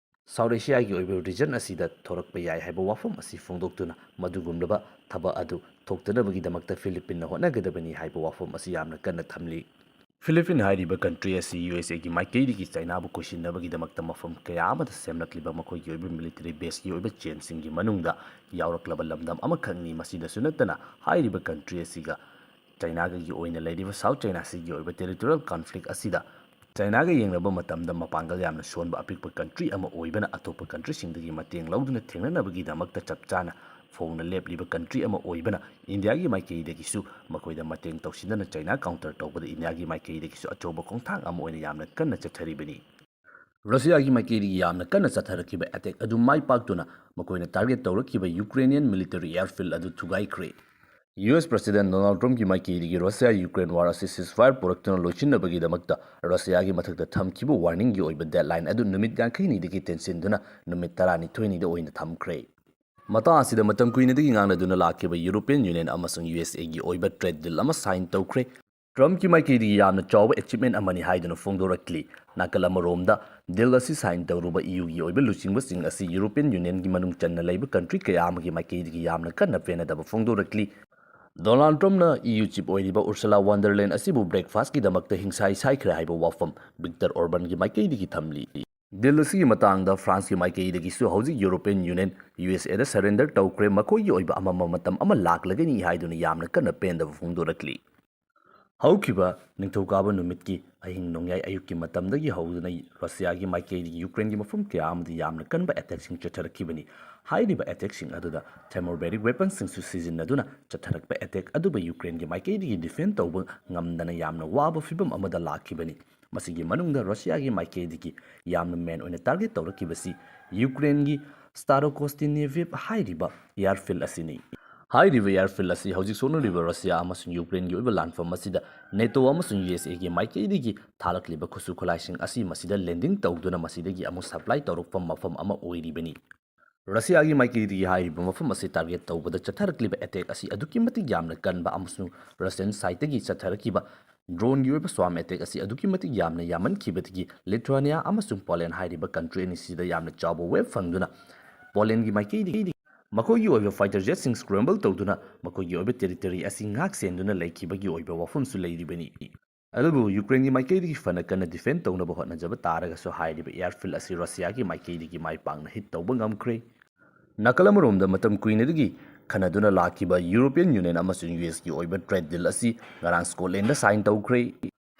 ꯁꯥꯎꯠ ꯑꯦꯁꯤꯌꯥꯒꯤ ꯑꯣꯏꯕ ꯔꯤꯖꯟ ꯑꯁꯤꯗ ꯊꯣꯔꯛꯄ ꯌꯥꯏ ꯍꯥꯏꯕ ꯋꯥꯐꯝ ꯑꯁꯤ ꯐꯣꯡꯗꯣꯛꯇꯨꯅ ꯃꯗꯨꯒꯨꯝꯂꯕ ꯊꯕꯛ ꯑꯗꯨ ꯊꯣꯛꯇꯅꯕꯒꯤꯗꯃꯛꯇ ꯐꯤꯂꯤꯄꯤꯟꯅ ꯍꯣꯠꯅꯒꯗꯕꯅꯤ ꯍꯥꯏꯕ ꯋꯥꯐꯝ ꯑꯁꯤ ꯌꯥꯝꯅ ꯀꯟꯅ ꯊꯝꯂꯤ꯫ ꯐꯤꯂꯤꯄꯤꯟ ꯍꯥꯏꯔꯤꯕ ꯀꯟꯇ꯭ꯔꯤ ꯑꯁꯤ ꯌꯨ ꯑꯦꯁ ꯑꯦꯒꯤ ꯃꯥꯏꯀꯩꯗꯒꯤ ꯆꯥꯏꯅꯥꯕꯨ ꯀꯣꯏꯁꯤꯟꯅꯕꯒꯤꯗꯃꯛꯇ ꯃꯐꯝ ꯀꯌꯥ ꯑꯃꯗ ꯁꯦꯝꯂꯛꯂꯤꯕ ꯃꯈꯣꯏꯒꯤ ꯑꯣꯏꯕ ꯃꯤꯂꯤꯇꯔꯤ ꯕꯦꯁꯀꯤ ꯑꯣꯏꯕ ꯆꯦꯟꯁꯤꯡꯒꯤ ꯃꯅꯨꯡꯗ ꯌꯥꯎꯔꯛꯂꯕ ꯂꯝꯗꯝ ꯑꯃꯈꯛꯅꯤ꯫ ꯃꯁꯤꯗꯁꯨ ꯅꯠꯇꯅ ꯍꯥꯏꯔꯤꯕ ꯀꯟꯇ꯭ꯔꯤ ꯑꯁꯤꯒ ꯆꯥꯏꯅꯥꯒꯒꯤ ꯑꯣꯏꯅ ꯂꯩꯔꯤꯕ ꯁꯥꯎꯠ ꯆꯥꯏꯅꯥ ꯁꯤꯒꯤ ꯑꯣꯏꯕ ꯇꯦꯔꯤꯇꯣꯔꯤꯌꯦꯜ ꯀꯟꯐ꯭ꯂꯤꯛ ꯑꯁꯤꯗ ꯆꯥꯏꯅꯥꯒ ꯌꯦꯡꯅꯕ ꯃꯇꯝꯗ ꯃꯄꯥꯡꯒꯜ ꯌꯥꯝꯅ ꯁꯣꯟꯕ ꯑꯄꯤꯛꯄ ꯀꯟꯇ꯭ꯔꯤ ꯑꯃ ꯑꯣꯏꯕꯅ ꯑꯇꯣꯞꯄ ꯀꯟꯇ꯭ꯔꯤꯁꯤꯡꯗꯒꯤ ꯃꯇꯦꯡ ꯂꯧꯗꯨꯅ ꯊꯦꯡꯅꯅꯕꯒꯤꯗꯃꯛꯇ ꯆꯞ ꯆꯥꯅ ꯐꯣꯡꯅ ꯂꯦꯞꯂꯤꯕ ꯀꯟꯇ꯭ꯔꯤ ꯑꯃ ꯑꯣꯏꯕꯅ ꯏꯟꯗꯤꯌꯥꯒꯤ ꯃꯥꯏꯀꯩꯗꯒꯤꯁꯨ ꯃꯈꯣꯏꯗ ꯃꯇꯦꯡ ꯇꯧꯁꯤꯟꯗꯅ ꯆꯥꯏꯅꯥ ꯀꯥꯎꯟꯇꯔ ꯇꯧꯕꯗ ꯏꯟꯗꯤꯌꯥꯒꯤ ꯃꯥꯏꯀꯩꯗꯒꯤꯁꯨ ꯑꯆꯧꯕ ꯈꯣꯡꯊꯥꯡ ꯑꯃ ꯑꯣꯏꯅ ꯌꯥꯝꯅ ꯀꯟꯅ ꯆꯠꯊꯔꯤꯕꯅꯤ꯫ ꯔꯁꯤꯌꯥꯒꯤ ꯃꯥꯏꯀꯩꯗꯒꯤ ꯌꯥꯝꯅ ꯀꯟꯅ ꯆꯠꯊꯔꯛꯈꯤꯕ ꯑꯦꯇꯦꯛ ꯑꯗꯨ ꯃꯥꯏ ꯄꯥꯛꯇꯨꯅ ꯃꯈꯣꯏꯅ ꯇꯥꯔꯒꯦꯠ ꯇꯧꯔꯛꯈꯤꯕ ꯌꯨꯀ꯭ꯔꯦꯅꯤꯌꯟ ꯃꯤꯂꯤꯇꯔꯤ ꯑꯦꯌꯔꯐꯤꯜꯗ ꯑꯗꯨ ꯊꯨꯒꯥꯏꯈ꯭ꯔꯦ꯫ ꯌꯨ ꯑꯦꯁ ꯄ꯭ꯔꯁꯤꯗꯦꯟ ꯗꯣꯅꯥꯜꯗ ꯇ꯭ꯔꯝꯞꯀꯤ ꯃꯥꯏꯀꯩꯗꯒꯤ ꯔꯁꯤꯌꯥ ꯌꯨꯀ꯭ꯔꯦꯟ ꯋꯥꯔ ꯑꯁꯤ ꯁꯤꯁꯐꯥꯌꯔ ꯄꯨꯔꯛꯇꯨꯅ ꯂꯣꯏꯁꯤꯟꯅꯕꯒꯤꯗꯃꯛꯇ ꯔꯁꯤꯌꯥꯒꯤ ꯃꯊꯛꯇ ꯊꯝꯈꯤꯕ ꯋꯥꯔꯅꯤꯡꯒꯤ ꯑꯣꯏꯕ ꯗꯦꯗꯂꯥꯏꯟ ꯑꯗꯨ ꯅꯨꯃꯤꯠ ꯌꯥꯡꯈꯩꯅꯤꯗꯒꯤ ꯇꯦꯟꯁꯤꯟꯗꯨꯅ ꯅꯨꯃꯤꯠ ꯇꯔꯥꯅꯤꯊꯣꯏꯅꯤꯗ ꯑꯣꯏꯅ ꯊꯝꯈ꯭ꯔꯦ꯫ ꯃꯇꯥꯡ ꯑꯁꯤꯗ ꯃꯇꯝ ꯀꯨꯏꯅꯗꯒꯤ ꯉꯥꯡꯅꯗꯨꯅ ꯂꯥꯛꯈꯤꯕ ꯌꯨꯔꯣꯄꯤꯌꯟ ꯌꯨꯅꯤꯌꯟ ꯑꯃꯁꯨꯡ ꯌꯨ ꯑꯦꯁ ꯑꯦꯒꯤ ꯑꯣꯏꯕ ꯇ꯭ꯔꯦꯗ ꯗꯤꯜ ꯑꯃ ꯁꯥꯏꯟ ꯇꯧꯈ꯭ꯔꯦ꯫ ꯇ꯭ꯔꯝꯞꯀꯤ ꯃꯥꯏꯀꯩꯗꯒꯤ ꯌꯥꯝꯅ ꯆꯥꯎꯕ ꯑꯦꯆꯤꯞꯃꯦꯟ ꯑꯃꯅꯤ ꯍꯥꯏꯗꯨꯅ ꯐꯣꯡꯗꯣꯔꯛꯂꯤ꯫ ꯅꯥꯀꯜ ꯑꯃꯔꯣꯝꯗ, ꯗꯤꯜ ꯑꯁꯤ ꯁꯥꯏꯟ ꯇꯧꯔꯨꯕ ꯏ ꯌꯨꯒꯤ ꯑꯣꯏꯕ ꯂꯨꯆꯤꯡꯕꯁꯤꯡ ꯑꯁꯤ ꯌꯨꯔꯣꯄꯤꯌꯟ ꯌꯨꯅꯤꯌꯟꯒꯤ ꯃꯅꯨꯡ ꯆꯟꯅ ꯂꯩꯕ ꯀꯟꯇ꯭ꯔꯤ ꯀꯌꯥ ꯑꯃꯒꯤ ꯃꯥꯏꯀꯩꯗꯒꯤ ꯌꯥꯝꯅ ꯀꯟꯅ ꯄꯦꯟꯅꯗꯕ ꯐꯣꯡꯗꯣꯔꯛꯂꯤ꯫ ꯗꯣꯅꯥꯜꯗ ꯇ꯭ꯔꯝꯞꯅ ꯏ ꯌꯨ ꯆꯤꯞ ꯑꯣꯏꯔꯤꯕ ꯎꯔꯁꯨꯂꯥ ꯋꯥꯟꯗꯔ ꯂꯦꯟ ꯑꯁꯤꯕꯨ ꯕ꯭ꯔꯦꯛꯐꯥꯁꯀꯤꯗꯃꯛꯇ ꯍꯤꯡꯁꯥꯏ ꯁꯥꯏꯈ꯭ꯔꯦ ꯍꯥꯏꯕ ꯋꯥꯐꯝ ꯚꯤꯛꯇꯔ ꯑꯣꯔꯕꯥꯟꯒꯤ ꯃꯥꯏꯀꯩꯗꯒꯤ ꯊꯝꯂꯤ꯫ ꯗꯤꯜ ꯑꯁꯤꯒꯤ ꯃꯇꯥꯡꯗ ꯐ꯭ꯔꯥꯟꯁꯀꯤ ꯃꯥꯏꯀꯩꯗꯒꯤꯁꯨ ꯍꯧꯖꯤꯛ ꯌꯨꯔꯣꯄꯤꯌꯟ ꯌꯨꯅꯤꯌꯟ, ꯌꯨ ꯑꯦꯁ ꯑꯦꯗ ꯁꯔꯦꯟꯗꯔ ꯇꯧꯈ꯭ꯔꯦ, ꯃꯈꯣꯏꯒꯤ ꯑꯣꯏꯕ ꯑꯃꯝꯕ ꯃꯇꯝ ꯑꯃ ꯂꯥꯛꯂꯒꯅꯤ ꯍꯥꯏꯗꯨꯅ ꯌꯥꯝꯅ ꯀꯟꯅ ꯄꯦꯟꯗꯕ ꯐꯣꯡꯗꯣꯔꯛꯂꯤ꯫ ꯍꯧꯈꯤꯕ ꯅꯤꯡꯊꯧꯀꯥꯕ ꯅꯨꯃꯤꯠꯀꯤ ꯑꯍꯤꯡ ꯅꯣꯡꯌꯥꯏ ꯑꯌꯨꯛꯀꯤ ꯃꯇꯝꯗꯒꯤ ꯍꯧꯗꯨꯅ ꯔꯁꯤꯌꯥꯒꯤ ꯃꯥꯏꯀꯩꯗꯒꯤ ꯌꯨꯀ꯭ꯔꯦꯟꯒꯤ ꯃꯐꯝ ꯀꯌꯥ ꯑꯃꯗ ꯌꯥꯝꯅ ꯀꯟꯕ ꯑꯦꯇꯦꯛꯁꯤꯡ ꯆꯠꯊꯔꯛꯈꯤꯕꯅꯤ꯫ ꯍꯥꯏꯔꯤꯕ ꯑꯦꯇꯦꯛꯁꯤꯡ ꯑꯗꯨꯗ ꯊꯦꯔꯃꯣꯕꯦꯔꯤꯛ ꯋꯦꯄꯟꯁꯤꯡꯁꯨ ꯁꯤꯖꯤꯟꯅꯗꯨꯅ ꯆꯠꯊꯔꯛꯄ ꯑꯦꯇꯦꯛ ꯑꯗꯨꯕꯨ ꯌꯨꯀ꯭ꯔꯦꯟꯒꯤ ꯃꯥꯏꯀꯩꯗꯒꯤ ꯗꯤꯐꯦꯟ ꯇꯧꯕ ꯉꯝꯗꯅ ꯌꯥꯝꯅ ꯋꯥꯕ ꯐꯤꯕꯝ ꯑꯃꯗ ꯂꯥꯛꯈꯤꯕꯅꯤ꯫ ꯃꯁꯤꯒꯤ ꯃꯅꯨꯡꯗ ꯔꯁꯤꯌꯥꯒꯤ ꯃꯥꯏꯀꯩꯗꯒꯤ ꯌꯥꯝꯅ ꯃꯦꯟ ꯑꯣꯏꯅ ꯇꯥꯔꯒꯦꯠ ꯇꯧꯔꯛꯈꯤꯕꯁꯤ ꯌꯨꯀ꯭ꯔꯦꯟꯒꯤ Starokostineviv ꯍꯥꯏꯔꯤꯕ airfield ꯑꯁꯤꯅꯤ꯫ ꯍꯥꯏꯔꯤꯕ airfield ꯑꯁꯤ ꯍꯧꯖꯤꯛ ꯁꯣꯛꯅꯔꯤꯕ ꯔꯁꯤꯌꯥ ꯑꯃꯁꯨꯡ ꯌꯨꯀ꯭ꯔꯦꯟꯒꯤ ꯑꯣꯏꯕ ꯂꯥꯟꯐꯝ ꯑꯁꯤꯗ ꯅꯦꯇꯣ ꯑꯃꯁꯨꯡ ꯌꯨ ꯑꯦꯁ ꯑꯦꯒꯤ ꯃꯥꯏꯀꯩꯗꯒꯤ ꯊꯥꯔꯛꯂꯤꯕ ꯈꯨꯠꯁꯨ ꯈꯨꯠꯂꯥꯏꯁꯤꯡ ꯑꯁꯤ ꯃꯁꯤꯗ ꯂꯦꯟꯗꯤꯡ ꯇꯧꯗꯨꯅ ꯃꯁꯤꯗꯒꯤ ꯑꯃꯨꯛ ꯁꯄ꯭ꯂꯥꯏ ꯇꯧꯔꯛꯄ ꯃꯐꯝ ꯑꯃ ꯑꯣꯏꯔꯤꯕꯅꯤ꯫ ꯔꯁꯤꯌꯥꯒꯤ ꯃꯥꯏꯀꯩꯗꯒꯤ ꯍꯥꯏꯔꯤꯕ ꯃꯐꯝ ꯑꯁꯤ ꯇꯥꯔꯒꯦꯠ ꯇꯧꯕꯗ ꯆꯠꯊꯔꯛꯂꯤꯕ ꯑꯦꯇꯦꯛ ꯑꯁꯤ ꯑꯗꯨꯛꯀꯤ ꯃꯇꯤꯛ ꯌꯥꯝꯅ ꯀꯟꯕ ꯑꯃꯁꯨꯡ ꯔꯁꯤꯌꯟ ꯁꯥꯏꯠꯇꯒꯤ ꯆꯠꯊꯔꯛꯈꯤꯕ ꯗ꯭ꯔꯣꯟꯒꯤ ꯑꯣꯏꯕ ꯁ꯭ꯋꯥꯝ ꯑꯦꯇꯦꯛ ꯑꯁꯤ ꯑꯗꯨꯛꯀꯤ ꯃꯇꯤꯛ ꯌꯥꯝꯅ ꯌꯥꯝꯃꯟꯈꯤꯕꯗꯒꯤ ꯂꯤꯊꯨꯋꯥꯅꯤꯌꯥ ꯑꯃꯁꯨꯡ ꯄꯣꯂꯦꯟ ꯍꯥꯏꯔꯤꯕ ꯀꯟꯇ꯭ꯔꯤ ꯑꯅꯤꯁꯤꯗ ꯌꯥꯝꯅ ꯆꯥꯎꯕ ꯋꯦꯕ ꯐꯪꯗꯨꯅ ꯄꯣꯂꯦꯟꯒꯤ ꯃꯥꯏꯀꯩꯗꯒꯤ ꯃꯈꯣꯏꯒꯤ ꯑꯣꯏꯕ ꯐꯥꯏꯇꯔ ꯖꯦꯠꯁꯤꯡ ꯁ꯭ꯀ꯭ꯔꯦꯝꯕꯜ ꯇꯧꯗꯨꯅ ꯃꯈꯣꯏꯒꯤ ꯑꯣꯏꯕ ꯇꯦꯔꯤꯇꯣꯔꯤ ꯑꯁꯤ ꯉꯥꯛ ꯁꯦꯟꯗꯨꯅ ꯂꯩꯈꯤꯕꯒꯤ ꯑꯣꯏꯕ ꯋꯥꯐꯝꯁꯨ ꯂꯩꯔꯤꯕꯅꯤ꯫ ꯑꯗꯨꯕꯨ ꯌꯨꯀ꯭ꯔꯦꯟꯒꯤ ꯃꯥꯏꯀꯩꯗꯒꯤ ꯐꯅ ꯀꯟꯅ ꯗꯤꯐꯦꯟ ꯇꯧꯅꯕ ꯍꯣꯠꯅꯖꯕ ꯇꯥꯔꯒꯁꯨ ꯍꯥꯏꯔꯤꯕ ꯑꯦꯌꯔꯐꯤꯜ ꯑꯁꯤ ꯔꯁꯤꯌꯥꯒꯤ ꯃꯥꯏꯀꯩꯗꯒꯤ ꯃꯥꯏ ꯄꯥꯛꯅ ꯍꯤꯠ ꯇꯧꯕ ꯉꯝꯈ꯭ꯔꯦ꯫ ꯅꯥꯀꯜ ꯑꯃꯔꯣꯝꯗ ꯃꯇꯝ ꯀꯨꯏꯅꯗꯒꯤ ꯈꯟꯅꯗꯨꯅ ꯂꯥꯛꯈꯤꯕ ꯌꯨꯔꯣꯄꯤꯌꯟ ꯌꯨꯅꯤꯌꯟ ꯑꯃꯁꯨꯡ ꯌꯨ ꯑꯦꯁꯀꯤ ꯑꯣꯏꯕ ꯇ꯭ꯔꯦꯗ ꯗꯤꯜ ꯑꯁꯤ ꯉꯔꯥꯡ ꯁ꯭ꯀꯣꯠꯂꯦꯟꯗ ꯁꯥꯏꯟ ꯇꯧꯈ꯭ꯔꯦ꯫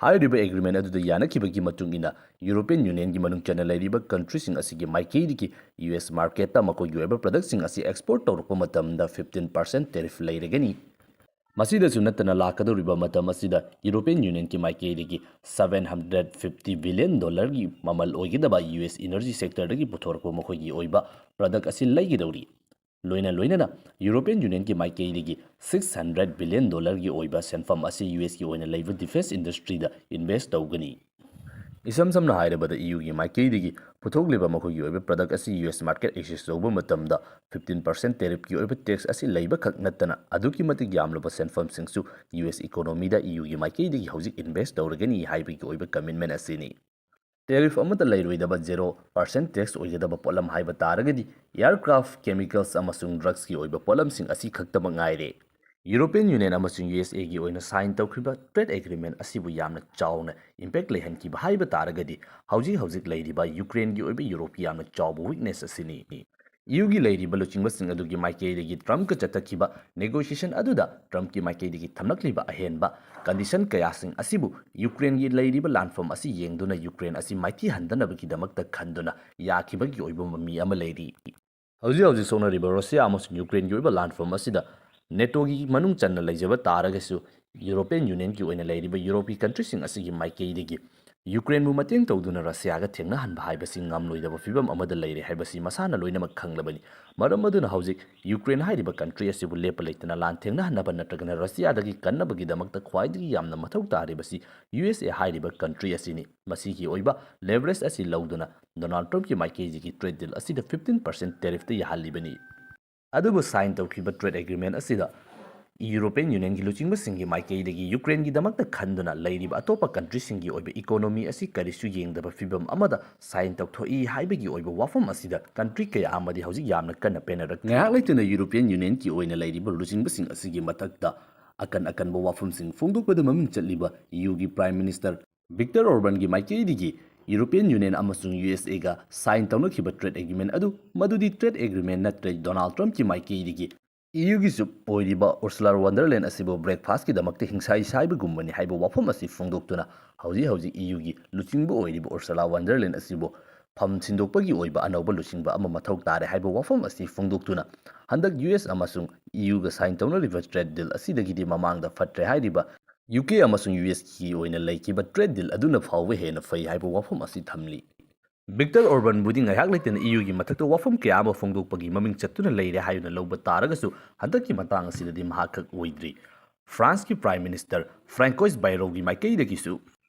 ꯍꯥꯏꯔꯤꯕ ꯑꯦꯒ꯭ꯔꯤꯃꯦꯟ ꯑꯗꯨꯗ ꯌꯥꯅꯈꯤꯕꯒꯤ ꯃꯇꯨꯡ ꯏꯟꯅ ꯌꯨꯔꯣꯄꯤꯌꯟ ꯌꯨꯅꯤꯌꯟꯒꯤ ꯃꯅꯨꯡ ꯆꯟꯅ ꯂꯩꯔꯤꯕ ꯀꯟꯇ꯭ꯔꯤꯁꯤꯡ ꯑꯁꯤꯒꯤ ꯃꯥꯏꯀꯩꯗꯒꯤ ꯌꯨ ꯑꯦꯁ ꯃꯥꯔꯀꯦꯠꯇ ꯃꯈꯣꯏꯒꯤ ꯑꯣꯏꯕ ꯄ꯭ꯔꯗꯛꯁꯤꯡ ꯑꯁꯤ ꯑꯦꯛꯁꯄꯣꯔꯠ ꯇꯧꯔꯛꯄ ꯃꯇꯝꯗ fifteen percent tariff ꯂꯩꯔꯒꯅꯤ꯫ ꯃꯁꯤꯗꯁꯨ ꯅꯠꯇꯅ ꯂꯥꯛꯀꯗꯧꯔꯤꯕ ꯃꯇꯝ ꯑꯁꯤꯗ ꯌꯨꯔꯣꯄꯤꯌꯟ ꯌꯨꯅꯤꯌꯟꯒꯤ ꯃꯥꯏꯀꯩꯗꯒꯤ seven hundred fifty billion dollarꯒꯤ ꯃꯃꯜ ꯑꯣꯏꯒꯗꯕ ꯌꯨ ꯑꯦꯁ ꯏꯅꯔꯖꯤ ꯁꯦꯛꯇꯔꯗꯒꯤ ꯄꯨꯊꯣꯔꯛꯄ ꯃꯈꯣꯏꯒꯤ ꯑꯣꯏꯕ ꯄ꯭ꯔꯗꯛ ꯑꯁꯤ ꯂꯩꯒꯗꯧꯔꯤ꯫ ꯂꯣꯏꯅ ꯂꯣꯏꯅꯅ ꯌꯨꯔꯣꯄꯤꯌꯟ ꯌꯨꯅꯤꯌꯟꯒꯤ ꯃꯥꯏꯀꯩꯗꯒꯤ six hundred billion dollarꯒꯤ ꯑꯣꯏꯕ ꯁꯦꯟꯐꯝ ꯑꯁꯤ ꯌꯨ ꯑꯦꯁꯀꯤ ꯑꯣꯏꯅ ꯂꯩꯕ ꯗꯤꯐꯦꯟꯁ ꯏꯟꯗꯁꯇ꯭ꯔꯤꯗ ꯏꯟꯚꯦꯁ ꯇꯧꯒꯅꯤ꯫ ꯏꯁꯝ ꯁꯝꯅ ꯍꯥꯏꯔꯕꯗ ꯏ ꯌꯨꯒꯤ ꯃꯥꯏꯀꯩꯗꯒꯤ ꯄꯨꯊꯣꯛꯂꯤꯕ ꯃꯈꯣꯏꯒꯤ ꯑꯣꯏꯕ ꯄ꯭ꯔꯗꯛ ꯑꯁꯤ ꯌꯨ ꯑꯦꯁ ꯃꯥꯔꯀꯦꯠ ꯑꯦꯛꯁꯦꯁ ꯇꯧꯕ ꯃꯇꯝꯗ fifteen percent ꯇꯦꯔꯤꯐꯀꯤ ꯑꯣꯏꯕ ꯇꯦꯛꯁ ꯑꯁꯤ ꯂꯩꯕ ꯈꯛ ꯅꯠꯇꯅ ꯑꯗꯨꯛꯀꯤ ꯃꯇꯤꯛ ꯌꯥꯝꯂꯕ ꯁꯦꯟꯐꯝꯁꯤꯡꯁꯨ ꯌꯨ ꯑꯦꯁ ꯏꯀꯣꯅꯣꯃꯤꯗ ꯏ ꯌꯨꯒꯤ ꯃꯥꯏꯀꯩꯗꯒꯤ ꯍꯧꯖꯤꯛ ꯏꯟꯚꯦꯁ ꯇꯧꯔꯒꯅꯤ ꯍꯥꯏꯕꯒꯤ ꯑꯣꯏꯕ ꯀꯃꯤꯠꯃꯦꯟ ꯑꯁꯤꯅꯤ꯫ ꯇꯦꯔꯤꯐ ꯑꯃꯠꯇ ꯂꯩꯔꯣꯏꯗꯕ zero percent ꯇꯦꯛꯁ ꯑꯣꯏꯒꯗꯕ ꯄꯣꯠꯂꯝ ꯍꯥꯏꯕ ꯇꯥꯔꯒꯗꯤ aircraft, chemicals ꯑꯃꯁꯨꯡ ꯗ꯭ꯔꯒꯁꯀꯤ ꯑꯣꯏꯕ ꯄꯣꯠꯂꯝꯁꯤꯡ ꯑꯁꯤ ꯈꯛꯇꯃꯛ ꯉꯥꯏꯔꯦ꯫ ꯌꯨꯔꯣꯄꯤꯌꯟ ꯌꯨꯅꯤꯌꯟ ꯑꯃꯁꯨꯡ ꯌꯨ ꯑꯦꯁ ꯑꯦꯒꯤ ꯑꯣꯏꯅ ꯁꯥꯏꯟ ꯇꯧꯈꯤꯕ ꯇ꯭ꯔꯦꯗ ꯑꯦꯒ꯭ꯔꯤꯃꯦꯟ ꯑꯁꯤꯕꯨ ꯌꯥꯝꯅ ꯆꯥꯎꯅ ꯏꯝꯄꯦꯛ ꯂꯩꯍꯟꯈꯤꯕ ꯍꯥꯏꯕ ꯇꯥꯔꯒꯗꯤ ꯍꯧꯖꯤꯛ ꯍꯧꯖꯤꯛ ꯂꯩꯔꯤꯕ ꯌꯨꯀ꯭ꯔꯦꯟꯒꯤ ꯑꯣꯏꯕ ꯌꯨꯔꯣꯞꯀꯤ ꯌꯥꯝꯅ ꯆꯥꯎꯕ ꯋꯤꯛꯅꯦꯁ ꯑꯁꯤꯅꯤ꯫ ꯏ ꯌꯨꯒꯤ ꯂꯩꯔꯤꯕ ꯂꯨꯆꯤꯡꯕꯁꯤꯡ ꯑꯗꯨꯒꯤ ꯃꯥꯏꯀꯩꯗꯒꯤ ꯇ꯭ꯔꯝꯞꯀ ꯆꯠꯊꯈꯤꯕ ꯅꯦꯒꯣꯁꯤꯌꯦꯁꯟ ꯑꯗꯨꯗ ꯇ꯭ꯔꯝꯞꯀꯤ ꯃꯥꯏꯀꯩꯗꯒꯤ ꯊꯝꯂꯛꯂꯤꯕ ꯑꯍꯦꯟꯕ ꯀꯟꯗꯤꯁꯟ ꯀꯌꯥꯁꯤꯡ ꯑꯁꯤꯕꯨ ꯌꯨꯀ꯭ꯔꯦꯟꯒꯤ ꯂꯩꯔꯤꯕ ꯂꯥꯟꯐꯝ ꯑꯁꯤ ꯌꯦꯡꯗꯨꯅ ꯌꯨꯀ꯭ꯔꯦꯟ ꯑꯁꯤ ꯃꯥꯏꯊꯤꯍꯟꯗꯅꯕꯒꯤꯗꯃꯛꯇ ꯈꯟꯗꯨꯅ ꯌꯥꯈꯤꯕꯒꯤ ꯑꯣꯏꯕ ꯃꯃꯤ ꯑꯃ ꯂꯩꯔꯤ꯫ ꯍꯧꯖꯤꯛ ꯍꯧꯖꯤꯛ ꯁꯣꯛꯅꯔꯤꯕ ꯔꯁꯤꯌꯥ ꯑꯃꯁꯨꯡ ꯌꯨꯀ꯭ꯔꯦꯟꯒꯤ ꯑꯣꯏꯕ ꯂꯥꯟꯐꯝ ꯑꯁꯤꯗ ꯅꯦꯇꯣꯒꯤ ꯃꯅꯨꯡ ꯆꯟꯅ ꯂꯩꯖꯕ ꯇꯥꯔꯒꯁꯨ ꯌꯨꯔꯣꯄꯤꯌꯟ ꯌꯨꯅꯤꯌꯟꯒꯤ ꯑꯣꯏꯅ ꯂꯩꯔꯤꯕ ꯌꯨꯔꯣꯞꯀꯤ ꯀꯟꯇ꯭ꯔꯤꯁꯤꯡ ꯑꯁꯤꯒꯤ ꯃꯥꯏꯀꯩꯗꯒꯤ ꯌꯨꯀ꯭ꯔꯦꯟꯕꯨ ꯃꯇꯦꯡ ꯇꯧꯗꯨꯅ ꯔꯁꯤꯌꯥꯒ ꯊꯦꯡꯅꯍꯟꯕ ꯍꯥꯏꯕꯁꯤ ꯉꯝꯂꯣꯏꯗꯕ ꯐꯤꯕꯝ ꯑꯃꯗ ꯂꯩꯔꯦ ꯍꯥꯏꯕꯁꯤ ꯃꯁꯥꯅ ꯂꯣꯏꯅꯃꯛ ꯈꯪꯂꯕꯅꯤ꯫ ꯃꯔꯝ ꯑꯗꯨꯅ ꯍꯧꯖꯤꯛ ꯌꯨꯀ꯭ꯔꯦꯟ ꯍꯥꯏꯔꯤꯕ ꯀꯟꯇ꯭ꯔꯤ ꯑꯁꯤꯕꯨ ꯂꯦꯞꯄ ꯂꯩꯇꯅ ꯂꯥꯟ ꯊꯦꯡꯅꯍꯟꯅꯕ ꯅꯠꯇ꯭ꯔꯒꯅ ꯔꯁꯤꯌꯥꯗꯒꯤ ꯀꯟꯅꯕꯒꯤꯗꯃꯛꯇ ꯈ꯭ꯋꯥꯏꯗꯒꯤ ꯌꯥꯝꯅ ꯃꯊꯧ ꯇꯥꯔꯤꯕꯁꯤ ꯌꯨ ꯑꯦꯁ ꯑꯦ ꯍꯥꯏꯔꯤꯕ ꯀꯟꯇ꯭ꯔꯤ ꯑꯁꯤꯅꯤ꯫ ꯃꯁꯤꯒꯤ ꯑꯣꯏꯕ ꯂꯦꯚꯔꯦꯖ ꯑꯁꯤ ꯂꯧꯗꯨꯅ ꯗꯣꯅꯥꯜꯗ ꯇ꯭ꯔꯝꯞꯀꯤ ꯃꯥꯏꯀꯩꯗꯒꯤ ꯇ꯭ꯔꯦꯗ ꯗꯤꯜ ꯑꯁꯤꯗ ꯐꯤꯐꯇꯤꯟ ꯄꯥꯔꯁꯦꯟ ꯇꯦꯔꯤꯐꯇ ꯌꯥꯍꯜꯂꯤꯕꯅꯤ꯫ ꯑꯗꯨꯕꯨ ꯁꯥꯏꯟ ꯇꯧꯈꯤꯕ ꯇ꯭ꯔꯦꯗ ꯑꯦꯒ꯭ꯔꯤꯃꯦꯟ ꯑꯁꯤꯗ ꯌꯨꯔꯣꯄꯤꯌꯟ ꯌꯨꯅꯤꯌꯟꯒꯤ ꯂꯨꯆꯤꯡꯕꯁꯤꯡꯒꯤ ꯃꯥꯏꯀꯩꯗꯒꯤ ꯌꯨꯀ꯭ꯔꯦꯟꯒꯤꯗꯃꯛꯇ ꯈꯟꯗꯨꯅ ꯂꯩꯔꯤꯕ ꯑꯇꯣꯞꯄ ꯀꯟꯇ꯭ꯔꯤꯁꯤꯡꯒꯤ ꯑꯣꯏꯕ ꯏꯀꯣꯅꯣꯃꯤ ꯑꯁꯤ ꯀꯔꯤꯁꯨ ꯌꯦꯡꯗꯕ ꯐꯤꯕꯝ ꯑꯃꯗ ꯁꯥꯏꯟ ꯇꯧꯊꯣꯛꯏ ꯍꯥꯏꯕꯒꯤ ꯑꯣꯏꯕ ꯋꯥꯐꯝ ꯑꯁꯤꯗ ꯀꯟꯇ꯭ꯔꯤ ꯀꯌꯥ ꯑꯃꯗꯤ ꯍꯧꯖꯤꯛ ꯌꯥꯝꯅ ꯀꯟꯅ ꯄꯦꯟꯅꯔꯛꯇꯦ꯫ ꯉꯥꯏꯍꯥꯛ ꯂꯩꯇꯅ ꯌꯨꯔꯣꯄꯤꯌꯟ ꯌꯨꯅꯤꯌꯟꯒꯤ ꯑꯣꯏꯅ ꯂꯩꯔꯤꯕ ꯂꯨꯆꯤꯡꯕꯁꯤꯡ ꯑꯁꯤꯒꯤ ꯃꯊꯛꯇ ꯑꯀꯟ ꯑꯀꯟꯕ ꯋꯥꯐꯝꯁꯤꯡ ꯐꯣꯡꯗꯣꯛꯄꯗ ꯃꯃꯤꯡ ꯆꯠꯂꯤꯕ ꯏ ꯌꯨꯒꯤ ꯄ꯭ꯔꯥꯏꯝ ꯃꯤꯅꯤꯁꯇꯔ ꯚꯤꯛꯇꯔ ꯑꯣꯔꯕꯥꯟꯒꯤ ꯃꯥꯏꯀꯩꯗꯒꯤ ꯌꯨꯔꯣꯄꯤꯌꯟ ꯌꯨꯅꯤꯌꯟ ꯑꯃꯁꯨꯡ ꯌꯨ ꯑꯦꯁ ꯑꯦꯒ ꯁꯥꯏꯟ ꯇꯧꯅꯈꯤꯕ ꯇ꯭ꯔꯦꯗ ꯑꯦꯒ꯭ꯔꯤꯃꯦꯟ ꯑꯗꯨ ꯃꯗꯨꯗꯤ ꯇ꯭ꯔꯦꯗ ꯑꯦꯒ꯭ꯔꯤꯃꯦꯟ ꯅꯠꯇ꯭ꯔꯦ, ꯗꯣꯅꯥꯜꯗ ꯇ꯭ꯔꯝꯞꯀꯤ ꯃꯥꯏꯀꯩꯗꯒꯤ ꯏ ꯌꯨꯒꯤ ꯆꯤꯐ ꯑꯣꯏꯔꯤꯕ ꯎꯔꯁꯨꯂꯥ ꯋꯥꯟꯗꯔ ꯂꯦꯟ ꯑꯁꯤꯕꯨ ꯕ꯭ꯔꯦꯛꯐꯥꯁꯀꯤꯗꯃꯛꯇ ꯍꯤꯡꯁꯥꯏ ꯁꯥꯏꯕꯒꯨꯝꯕꯅꯤ ꯍꯥꯏꯕ ꯋꯥꯐꯝ ꯑꯁꯤ ꯐꯣꯡꯗꯣꯛꯇꯨꯅ ꯍꯧꯖꯤꯛ ꯍꯧꯖꯤꯛ ꯏ ꯌꯨꯒꯤ ꯂꯨꯆꯤꯡꯕ ꯑꯣꯏꯔꯤꯕ ꯎꯔꯁꯨꯂꯥ ꯋꯥꯟꯗꯔ ꯂꯦꯟ ꯑꯁꯤꯕꯨ ꯐꯝ ꯁꯤꯟꯗꯣꯛꯄꯒꯤ ꯑꯣꯏꯕ ꯑꯅꯧꯕ ꯂꯨꯆꯤꯡꯕ ꯑꯃ ꯃꯊꯧ ꯇꯥꯔꯦ ꯍꯥꯏꯕ ꯋꯥꯐꯝ ꯑꯁꯤ ꯐꯣꯡꯗꯣꯛꯇꯨꯅ ꯍꯟꯗꯛ ꯌꯨ ꯑꯦꯁ ꯑꯃꯁꯨꯡ ꯏ ꯌꯨꯒ ꯁꯥꯏꯟ ꯇꯧꯅꯔꯤꯕ ꯇ꯭ꯔꯦꯗ ꯗꯤꯜ ꯑꯁꯤꯗꯒꯤꯗꯤ ꯃꯃꯥꯡꯗ ꯐꯠꯇ꯭ꯔꯦ ꯍꯥꯏꯔꯤꯕ ꯌꯨ ꯀꯦ ꯑꯃꯁꯨꯡ ꯌꯨ ꯑꯦꯁꯀꯤ ꯑꯣꯏꯅ ꯂꯩꯈꯤꯕ ꯇ꯭ꯔꯦꯗ ꯗꯤꯜ ꯑꯗꯨꯅ ꯐꯥꯎꯕ ꯍꯦꯟꯅ ꯐꯩ ꯍꯥꯏꯕ ꯋꯥꯐꯝ ꯑꯁꯤ ꯊꯝꯂꯤ꯫ ꯚꯤꯛꯇꯔ ꯑꯣꯔꯕꯟꯕꯨꯗꯤ ꯉꯥꯏꯍꯥꯛ ꯂꯩꯇꯅ ꯏ ꯌꯨꯒꯤ ꯃꯊꯛꯇ ꯋꯥꯐꯝ ꯀꯌꯥ ꯑꯃ ꯐꯣꯡꯗꯣꯛꯄꯒꯤ ꯃꯃꯤꯡ ꯆꯠꯇꯨꯅ ꯂꯩꯔꯦ ꯍꯥꯏꯗꯨꯅ ꯂꯧꯕ ꯇꯥꯔꯒꯁꯨ ꯍꯟꯗꯛꯀꯤ ꯃꯇꯥꯡ ꯑꯁꯤꯗꯗꯤ ꯃꯍꯥꯛ ꯈꯛ ꯑꯣꯏꯗ꯭ꯔꯤ꯫ ꯐ꯭ꯔꯥꯟꯁꯀꯤ ꯄ꯭ꯔꯥꯏꯝ ꯃꯤꯅꯤꯁꯇꯔ ꯐ꯭ꯔꯥꯡꯀꯣꯏꯁ ꯕꯥꯏꯔꯣꯒꯤ ꯃꯥꯏꯀꯩꯗꯒꯤꯁꯨ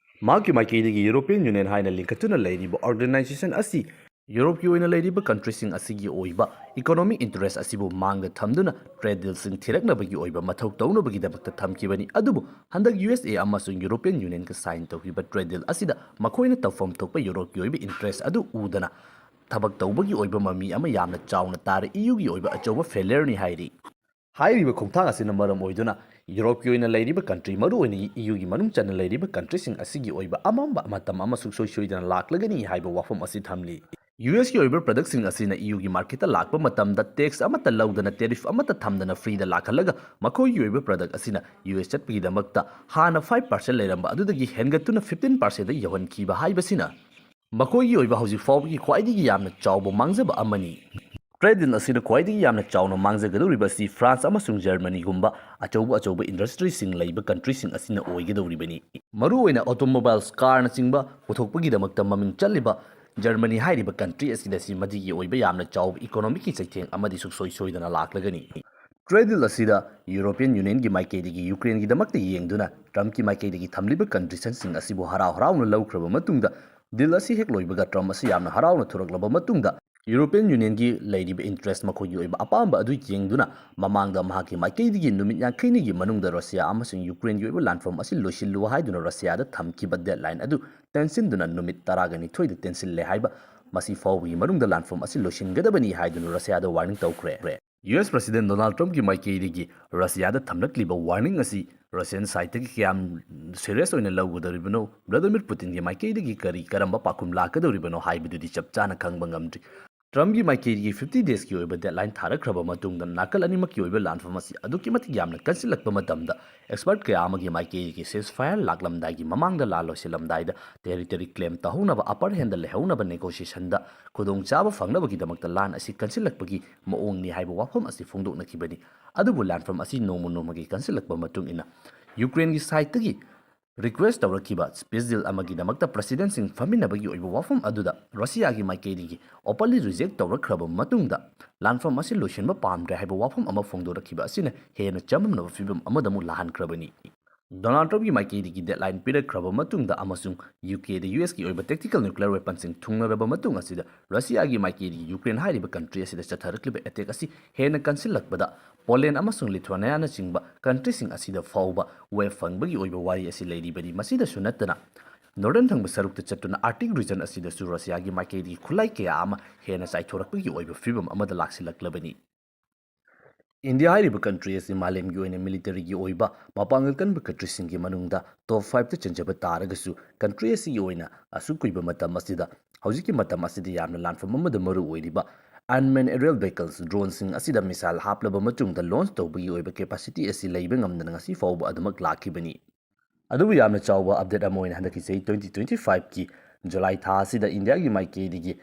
ꯃꯍꯥꯛꯀꯤ ꯃꯥꯏꯀꯩꯗꯒꯤ ꯌꯨꯔꯣꯄꯤꯌꯟ ꯌꯨꯅꯤꯌꯟ ꯍꯥꯏꯅ ꯂꯤꯡꯈꯠꯇꯨꯅ ꯂꯩꯔꯤꯕ ꯑꯣꯔꯒꯅꯥꯏꯖꯦꯁꯟ ꯑꯁꯤ ꯌꯨꯔꯣꯞꯀꯤ ꯑꯣꯏꯅ ꯂꯩꯔꯤꯕ ꯀꯟꯇ꯭ꯔꯤꯁꯤꯡ ꯑꯁꯤꯒꯤ ꯑꯣꯏꯕ ꯏꯀꯣꯅꯣꯃꯤꯛ ꯏꯟꯇꯔꯦꯁ ꯑꯁꯤꯕꯨ ꯃꯥꯡꯗ ꯊꯝꯗꯨꯅ ꯇ꯭ꯔꯦꯗ ꯗꯤꯜꯁꯤꯡ ꯊꯤꯔꯛꯅꯕꯒꯤ ꯑꯣꯏꯕ ꯃꯊꯧ ꯇꯧꯅꯕꯒꯤꯗꯃꯛꯇ ꯊꯝꯈꯤꯕꯅꯤ꯫ ꯑꯗꯨꯕꯨ ꯍꯟꯗꯛ ꯌꯨ ꯑꯦꯁ ꯑꯦ ꯑꯃꯁꯨꯡ ꯌꯨꯔꯣꯄꯤꯌꯟ ꯌꯨꯅꯤꯌꯟꯒ ꯁꯥꯏꯟ ꯇꯧꯈꯤꯕ ꯇ꯭ꯔꯦꯗ ꯗꯤꯜ ꯑꯁꯤꯗ ꯃꯈꯣꯏꯅ ꯇꯧꯐꯝ ꯊꯣꯛꯄ ꯌꯨꯔꯣꯞꯀꯤ ꯑꯣꯏꯕ ꯏꯟꯇꯔꯦꯁ ꯑꯗꯨ ꯎꯗꯅ ꯊꯕꯛ ꯇꯧꯕꯒꯤ ꯑꯣꯏꯕ ꯃꯃꯤ ꯑꯃ ꯌꯥꯝꯅ ꯆꯥꯎꯅ ꯇꯥꯔꯦ꯫ ꯏ ꯌꯨꯒꯤ ꯑꯣꯏꯕ ꯑꯆꯧꯕ ꯐꯦꯂꯤꯌꯔꯅꯤ ꯍꯥꯏꯔꯤ꯫ ꯍꯥꯏꯔꯤꯕ ꯈꯣꯡꯊꯥꯡ ꯑꯁꯤꯅ ꯃꯔꯝ ꯑꯣꯏꯗꯨꯅ ꯌꯨꯔꯣꯞꯀꯤ ꯑꯣꯏꯅ ꯂꯩꯔꯤꯕ ꯀꯟꯇ꯭ꯔꯤ, ꯃꯔꯨꯑꯣꯏꯅ ꯏ ꯌꯨꯒꯤ ꯃꯅꯨꯡ ꯆꯟꯅ ꯂꯩꯔꯤꯕ ꯀꯟꯇ꯭ꯔꯤꯁꯤꯡ ꯑꯁꯤꯒꯤ ꯑꯣꯏꯕ ꯑꯃꯝꯕ ꯃꯇꯝ ꯑꯃ ꯁꯨꯡꯁꯣꯏ ꯁꯣꯏꯗꯅ ꯂꯥꯛꯂꯒꯅꯤ ꯍꯥꯏꯕ ꯋꯥꯐꯝ ꯑꯁꯤ ꯊꯝꯂꯤ꯫ ꯌꯨ ꯑꯦꯁꯀꯤ ꯑꯣꯏꯕ ꯄ꯭ꯔꯗꯛꯁꯤꯡ ꯑꯁꯤꯅ ꯏ ꯌꯨꯒꯤ ꯃꯥꯔꯀꯦꯠꯇ ꯂꯥꯛꯄ ꯃꯇꯝꯗ ꯇꯦꯛꯁ ꯑꯃꯠꯇ ꯂꯧꯗꯅ, ꯇꯦꯔꯤꯐ ꯑꯃꯠꯇ ꯊꯝꯗꯅ ꯐ꯭ꯔꯤꯗ ꯂꯥꯛꯍꯜꯂꯒ ꯃꯈꯣꯏꯒꯤ ꯑꯣꯏꯕ ꯄ꯭ꯔꯗꯛ ꯑꯁꯤꯅ ꯌꯨ ꯑꯦꯁ ꯆꯠꯄꯒꯤꯗꯃꯛꯇ ꯍꯥꯟꯅ ꯐꯥꯏꯚ ꯄꯥꯔꯁꯦꯟ ꯂꯩꯔꯝꯕ ꯑꯗꯨꯗꯒꯤ ꯍꯦꯟꯒꯠꯇꯨꯅ ꯐꯤꯐꯇꯤꯟ ꯄꯥꯔꯁꯦꯟꯗ ꯌꯧꯍꯟꯈꯤꯕ ꯍꯥꯏꯕꯁꯤꯅ ꯃꯈꯣꯏꯒꯤ ꯑꯣꯏꯕ ꯍꯧꯖꯤꯛ ꯐꯥꯎꯕꯒꯤ ꯈ꯭ꯋꯥꯏꯗꯒꯤ ꯌꯥꯝꯅ ꯆꯥꯎꯕ ꯃꯥꯡꯖꯕ ꯑꯃꯅꯤ꯫ Trade deal ꯑꯁꯤꯗ ꯈ꯭ꯋꯥꯏꯗꯒꯤ ꯌꯥꯝꯅ ꯆꯥꯎꯅ ꯃꯥꯡꯖꯒꯗꯧꯔꯤꯕ ꯑꯁꯤ France ꯑꯃꯁꯨꯡ Germanyꯒꯨꯝꯕ ꯑꯆꯧꯕ ꯑꯆꯧꯕ industryꯁꯤꯡ ꯂꯩꯕ countryꯁꯤꯡ ꯑꯁꯤꯅ ꯑꯣꯏꯒꯗꯧꯔꯤꯕꯅꯤ꯫ ꯃꯔꯨꯑꯣꯏꯅ automobiles, carꯅꯆꯤꯡꯕ ꯄꯨꯊꯣꯛꯄꯒꯤꯗꯃꯛꯇ ꯃꯃꯤꯡ ꯆꯠꯂꯤꯕ Germany ꯍꯥꯏꯔꯤꯕ country ꯑꯁꯤꯗ ꯁꯤ ꯃꯗꯨꯒꯤ ꯑꯣꯏꯕ ꯌꯥꯝꯅ ꯆꯥꯎꯕ economicꯀꯤ ꯆꯩꯊꯦꯡ ꯑꯃꯗꯤ ꯁꯨꯡꯁꯣꯏ ꯁꯣꯏꯗꯅ ꯂꯥꯛꯂꯒꯅꯤ꯫ Trade deal ꯑꯁꯤꯗ European Unionꯒꯤ ꯃꯥꯏꯀꯩꯗꯒꯤ Ukraineꯒꯤꯗꯃꯛꯇ ꯌꯦꯡꯗꯨꯅ Trumpꯀꯤ ꯃꯥꯏꯀꯩꯗꯒꯤ ꯊꯝꯂꯤꯕ conditionꯁꯤꯡ ꯑꯁꯤꯕꯨ ꯍꯔꯥꯎ ꯍꯔꯥꯎꯅ ꯂꯧꯈ꯭ꯔꯕ ꯃꯇꯨꯡꯗ, deal ꯑꯁꯤ ꯍꯦꯛ ꯂꯣꯏꯕꯒ Trump ꯑꯁꯤ ꯌꯥꯝꯅ ꯍꯔꯥꯎꯅ ꯊꯣꯔꯛꯂꯕ ꯃꯇꯨꯡꯗ, European Unionꯒꯤ ꯂꯩꯔꯤꯕ interest, ꯃꯈꯣꯏꯒꯤ ꯑꯣꯏꯕ ꯑꯄꯥꯝꯕ ꯑꯗꯨ ꯌꯦꯡꯗꯨꯅ ꯃꯃꯥꯡꯗ ꯃꯍꯥꯛꯀꯤ ꯃꯥꯏꯀꯩꯗꯒꯤ ꯅꯨꯃꯤꯠ ꯌꯥꯡꯈꯩꯅꯤꯒꯤ ꯃꯅꯨꯡꯗ Russia ꯑꯃꯁꯨꯡ Ukraineꯒꯤ ꯑꯣꯏꯕ ꯂꯥꯟꯐꯝ ꯑꯁꯤ ꯂꯣꯏꯁꯤꯜꯂꯨ ꯍꯥꯏꯗꯨꯅ Russiaꯗ ꯊꯝꯈꯤꯕ deadline ꯑꯗꯨ ꯇꯦꯟꯁꯤꯟꯗꯨꯅ ꯅꯨꯃꯤꯠ ꯇꯔꯥꯒ ꯅꯤꯊꯣꯏꯗ ꯇꯦꯟꯁꯤꯜꯂꯦ ꯍꯥꯏꯕ, ꯃꯁꯤ ꯐꯥꯎꯕꯒꯤ ꯃꯅꯨꯡꯗ ꯂꯥꯟꯐꯝ ꯑꯁꯤ ꯂꯣꯏꯁꯤꯟꯒꯗꯕꯅꯤ ꯍꯥꯏꯗꯨꯅ Russiaꯗ warning ꯇꯧꯈ꯭ꯔꯦ꯫ US President Donald Trumpꯀꯤ ꯃꯥꯏꯀꯩꯗꯒꯤ Russiaꯗ ꯊꯝꯂꯛꯂꯤꯕ warning ꯑꯁꯤ Russian sideꯇꯒꯤ ꯀꯌꯥꯝ serious ꯑꯣꯏꯅ ꯂꯧꯒꯗꯧꯔꯤꯕꯅꯣ, Vladimir Putinꯒꯤ ꯃꯥꯏꯀꯩꯗꯒꯤ ꯀꯔꯤ ꯀꯔꯝꯕ ꯄꯥꯎꯈꯨꯝ ꯂꯥꯛꯀꯗꯧꯔꯤꯕꯅꯣ ꯍꯥꯏꯕꯗꯨꯗꯤ ꯆꯞ ꯆꯥꯅ ꯈꯪꯕ ꯉꯝꯗ꯭ꯔꯤ꯫ Trumpꯀꯤ ꯃꯥꯏꯀꯩꯗꯒꯤ fifty daysꯀꯤ ꯑꯣꯏꯕ deadline ꯊꯥꯔꯛꯈ꯭ꯔꯕ ꯃꯇꯨꯡꯗ ꯅꯥꯀꯜ ꯑꯅꯤꯃꯛꯀꯤ ꯑꯣꯏꯕ ꯂꯥꯟꯐꯝ ꯑꯁꯤ ꯑꯗꯨꯛꯀꯤ ꯃꯇꯤꯛ ꯌꯥꯝꯅ ꯀꯟꯁꯤꯜꯂꯛꯄ ꯃꯇꯝꯗ, expert ꯀꯌꯥ ꯑꯃꯒꯤ ꯃꯥꯏꯀꯩꯗꯒꯤ ceasefire ꯂꯥꯛꯂꯝꯗꯥꯏꯒꯤ ꯃꯃꯥꯡꯗ, ꯂꯥꯟ ꯂꯣꯏꯁꯤꯜꯂꯝꯗꯥꯏꯗ territory claim ꯇꯧꯍꯧꯅꯕ, upper handꯗ ꯂꯩꯍꯧꯅꯕ negotiationꯗ ꯈꯨꯗꯣꯡꯆꯥꯕ ꯐꯪꯅꯕꯒꯤꯗꯃꯛꯇ ꯂꯥꯟ ꯑꯁꯤ ꯀꯟꯁꯤꯜꯂꯛꯄꯒꯤ ꯃꯑꯣꯡꯅꯤ ꯍꯥꯏꯕ ꯋꯥꯐꯝ ꯑꯁꯤ ꯐꯣꯡꯗꯣꯛꯅꯈꯤꯕꯅꯤ꯫ ꯑꯗꯨꯕꯨ ꯂꯥꯟꯐꯝ ꯑꯁꯤ ꯅꯣꯡꯃ ꯅꯣꯡꯃꯒꯤ ꯀꯟꯁꯤꯜꯂꯛꯄ ꯃꯇꯨꯡ ꯏꯟꯅ Ukraineꯒꯤ sideꯇꯒꯤ request ꯇꯧꯔꯛꯈꯤꯕ peace deal ꯑꯃꯒꯤꯗꯃꯛꯇ presidentꯁꯤꯡ ꯐꯝꯃꯤꯟꯅꯕꯒꯤ ꯑꯣꯏꯕ ꯋꯥꯐꯝ ꯑꯗꯨꯗ Russiaꯒꯤ ꯃꯥꯏꯀꯩꯗꯒꯤ openly reject ꯇꯧꯔꯛꯈ꯭ꯔꯕ ꯃꯇꯨꯡꯗ, ꯂꯥꯟꯐꯝ ꯑꯁꯤ ꯂꯣꯏꯁꯤꯟꯕ ꯄꯥꯝꯗ꯭ꯔꯦ ꯍꯥꯏꯕ ꯋꯥꯐꯝ ꯑꯃ ꯐꯣꯡꯗꯣꯔꯛꯈꯤꯕ ꯑꯁꯤꯅ ꯍꯦꯟꯅ ꯆꯃꯝꯅꯕ ꯐꯤꯕꯝ ꯑꯃꯗ ꯑꯃꯨꯛ ꯂꯥꯛꯍꯟꯈ꯭ꯔꯕꯅꯤ꯫ Donald Trumpꯀꯤ ꯃꯥꯏꯀꯩꯗꯒꯤ deadline ꯄꯤꯔꯛꯈ꯭ꯔꯕ ꯃꯇꯨꯡꯗ ꯑꯃꯁꯨꯡ UKꯗ USꯀꯤ ꯑꯣꯏꯕ tactical nuclear weaponꯁꯤꯡ ꯊꯨꯡꯅꯔꯕ ꯃꯇꯨꯡ ꯑꯁꯤꯗ, Russiaꯒꯤ ꯃꯥꯏꯀꯩꯗꯒꯤ Ukraine ꯍꯥꯏꯔꯤꯕ country ꯑꯁꯤꯗ ꯆꯠꯊꯔꯛꯂꯤꯕ attack ꯑꯁꯤ ꯍꯦꯟꯅ ꯀꯟꯁꯤꯜꯂꯛꯄꯗ, Poland ꯑꯃꯁꯨꯡ Lithuaniaꯅꯆꯤꯡꯕ countryꯁꯤꯡ ꯑꯁꯤꯗ ꯐꯥꯎꯕ wave ꯐꯪꯕꯒꯤ ꯑꯣꯏꯕ ꯋꯥꯔꯤ ꯑꯁꯤ ꯂꯩꯔꯤꯕꯅꯤ꯫ ꯃꯁꯤꯗꯁꯨ ꯅꯠꯇꯅ, northern ꯊꯪꯕ ꯁꯔꯨꯛꯇ ꯆꯠꯇꯨꯅ Arctic region ꯑꯁꯤꯗꯁꯨ Russiaꯒꯤ ꯃꯥꯏꯀꯩꯗꯒꯤ ꯈꯨꯠꯂꯥꯏ ꯀꯌꯥ ꯑꯃ ꯍꯦꯟꯅ ꯆꯥꯏꯊꯣꯔꯛꯄꯒꯤ ꯑꯣꯏꯕ ꯐꯤꯕꯝ ꯑꯃꯗ ꯂꯥꯛꯁꯤꯜꯂꯛꯂꯕꯅꯤ꯫ India ꯍꯥꯏꯔꯤꯕ country ꯑꯁꯤ ꯃꯥꯂꯦꯝꯒꯤ ꯑꯣꯏꯅ militaryꯒꯤ ꯑꯣꯏꯕ ꯃꯄꯥꯡꯒꯜ ꯀꯟꯕ countryꯁꯤꯡꯒꯤ ꯃꯅꯨꯡꯗ top fiveꯇ ꯆꯟꯖꯕ ꯇꯥꯔꯒꯁꯨ, country ꯑꯁꯤꯒꯤ ꯑꯣꯏꯅ ꯑꯁꯨꯛ ꯀꯨꯏꯕ ꯃꯇꯝ ꯑꯁꯤꯗ, ꯍꯧꯖꯤꯛꯀꯤ ꯃꯇꯝ ꯑꯁꯤꯗ ꯌꯥꯝꯅ ꯂꯥꯟꯐꯝ ꯑꯃꯗ ꯃꯔꯨ ꯑꯣꯏꯔꯤꯕ unmanned aerial vehicles, droneꯁꯤꯡ ꯑꯁꯤꯗ missile ꯍꯥꯞꯂꯕ ꯃꯇꯨꯡꯗ launch ꯇꯧꯕꯒꯤ ꯑꯣꯏꯕ capacity ꯑꯁꯤ ꯂꯩꯕ ꯉꯝꯗꯅ ꯉꯁꯤ ꯐꯥꯎꯕ ꯑꯗꯨꯃꯛ ꯂꯥꯛꯈꯤꯕꯅꯤ꯫ ꯑꯗꯨꯕꯨ ꯌꯥꯝꯅ ꯆꯥꯎꯕ update ꯑꯃ ꯑꯣꯏꯅ ꯍꯟꯗꯛꯀꯤ ꯆꯍꯤ twenty twenty fiveꯀꯤ July ꯊꯥ ꯑꯁꯤꯗ Indiaꯒꯤ ꯃꯥꯏꯀꯩꯗꯒꯤ